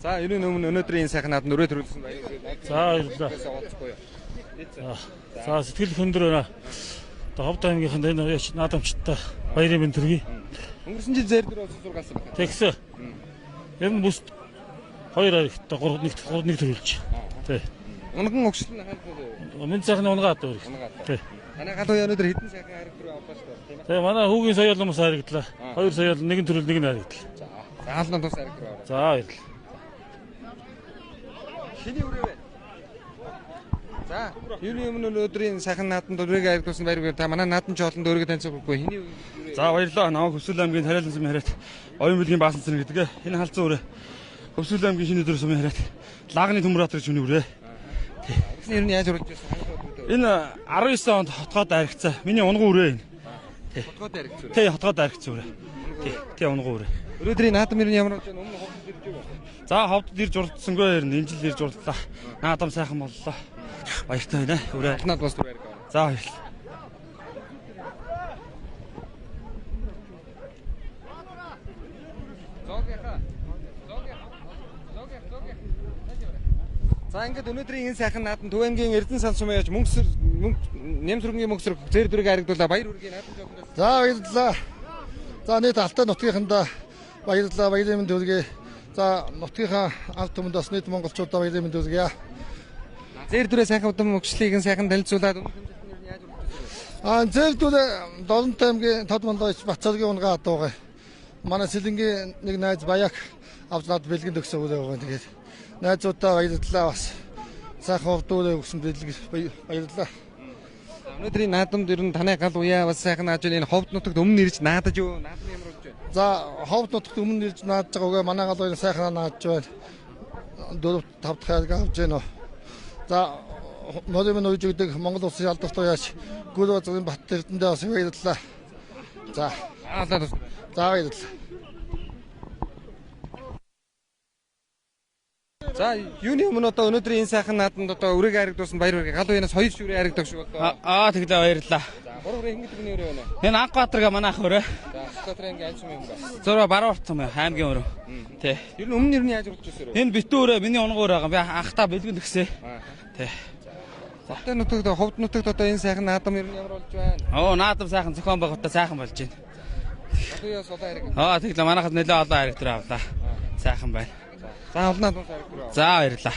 За энэ өмнө өнөөдрийн сайхан наадам өрөө төрүүлсэн баярлалаа. За баярлалаа. За сэтгэл хөндөр байна. Одоо Ховд аймгийнханд энэ наадамчтай баярын мэнд төргий. Өнгөрсөн жил зээр дөрөв зургаалсан байна. Тэгсэн. Ер нь бүс 2 харигтай 3 1 3 1 төрүүлж. Тий. Унган өгшөл нь хаалт уу? Мэнд сайхны унгаад өөр. Тий. Манай гал уяа өнөөдөр хэдэн сайхан хариг дөрөв авлаа шүү дээ, тийм ээ. Тий, манай хүүгийн соёл хүмүүс харигдлаа. 2 соёл нэгэн төрөл нэг нь харигдлаа. За. Заална тус хариг дөрөв аваа. За баярлалаа. Хиний үрээ вэ? За, юуны өмнө өнөөдрийн сайхан наадамд өрөөг харагдуулсан баяр та манай наадам ч олонд өөрийгөө танилцуулахгүй хиний үрээ. За баярлалаа. Намайг Хөвсгөл аймгийн Тариалан сумын харьяат Оюун бүлгийн Баасан цэрэг гэдэг. Энэ халдсан үрээ Хөвсгөл аймгийн шинэ өдөр сумын харьяат Лагны Төмөр Баатар гэж хүний үрээ. Тэгсэн ер нь яаж уралж байсан? Энэ 19 онд хотгоод аригцсан. Миний унган үрээ энэ. Хотгоод аригцсан үрээ. Тий, хотгоод аригцсан үрээ. Тий, тий унган үрээ. Өнөөдрийн наадам ер нь ямар болж байна? Өмнө ховдод ирж байгаа. За ховдод ирж урдсангүй ер нь энэ жил ирж урдлаа. Наадам сайхан боллоо. Баяртай байна. Үрээ. Наад бас дүр ариг. За баярлалаа. За ингээд өнөөдрийн энэ сайхан наадам Төв аймгийн Эрдэнэ сан сумын яаж мөнх Нямсүрэнгийн мөнх сөрөг зэр дүрийг харагдуулаа баяр хүргэе наадам жолондоо. За баярлалаа. За нийт Алтай нутгийнхандаа баярлалаа. Баярын мэнд хүргэе. За нутгийнхаа ард түмэнд бас нийт монголчуудаа баярын мэнд хүргэе. Зэр дүрээ сайхан удам өгчлийг нь сайхан танилцуулаад өмнөх амжилтанд ер нь яаж хүрч Аа зэр дүрээ Дорнот аймгийн Тод Мондооч Батцаргийн унгаа адуугаа. Манай Сэлэнгийн нэг найз Баяак авч над бэлгэн төгсөө үрээ байгаа. Тэгээд найзуудаа баярлалаа бас. Сайхан урд үрээ өгсөн бэлэг баярлалаа. Өнөөдрийн наадамд ер нь танай гал уяа бас сайхан нааж энэ ховд нутагт өмнө ирж наадаж юу? Наадам ямар болж байна? За ховд нутагт өмнө ирж наадж байгаа үгээ манай гал уяа сайхан наадж байна. 4 5 дахь хайрга авч байна. За морин минь уйж өгдөг Монгол улсын алдарт уяач Гүр базарын Бат Эрдэнэдээ бас баярлалаа. За за баярлалаа. За юуны өмнө одоо өнөөдрийн энэ сайхан наадамд одоо өрөөг харагдуулсан баяр хүргэе. Гал уянаас 2 шүрээ харагдах шиг боллоо. Аа тэглээ баярлалаа. За 3 хүрээ хин гэдэг хүний өрөө байна. Энэ Анхбаатарга манай ах өрөө. За Сүхбаатар аймгийн аль сумын хүн бэ? Зураа баруун урт сум аймгийн өрөө. Тэ. Ер нь өмнө ер нь яаж урдж ирсэн өрөө? Энэ битүү өрөө миний унган өрөө байгаа. Би анхтаа бэлгэн төгсөө. Тэ. Хотын нутагт ховд нутагт одоо энэ сайхан наадам ер нь ямар болж байна? Оо наадам сайхан зохион байгуулалтаа сайхан болж байна. Одоо яа содоо хэрэг. Аа тэглээ манайхад нэлээ олон хэрэг төр авлаа. Сайхан байна. За олноо тус хэрэг төр. За баярлалаа.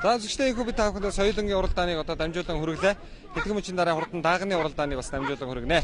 За үзэгчдээ их би та бүхэндээ соёлынгийн уралдааныг одоо дамжуулан хүргэлээ. Хэдхэн мөчийн дараа хурдан даагны уралдааныг бас дамжуулан хүргэнэ.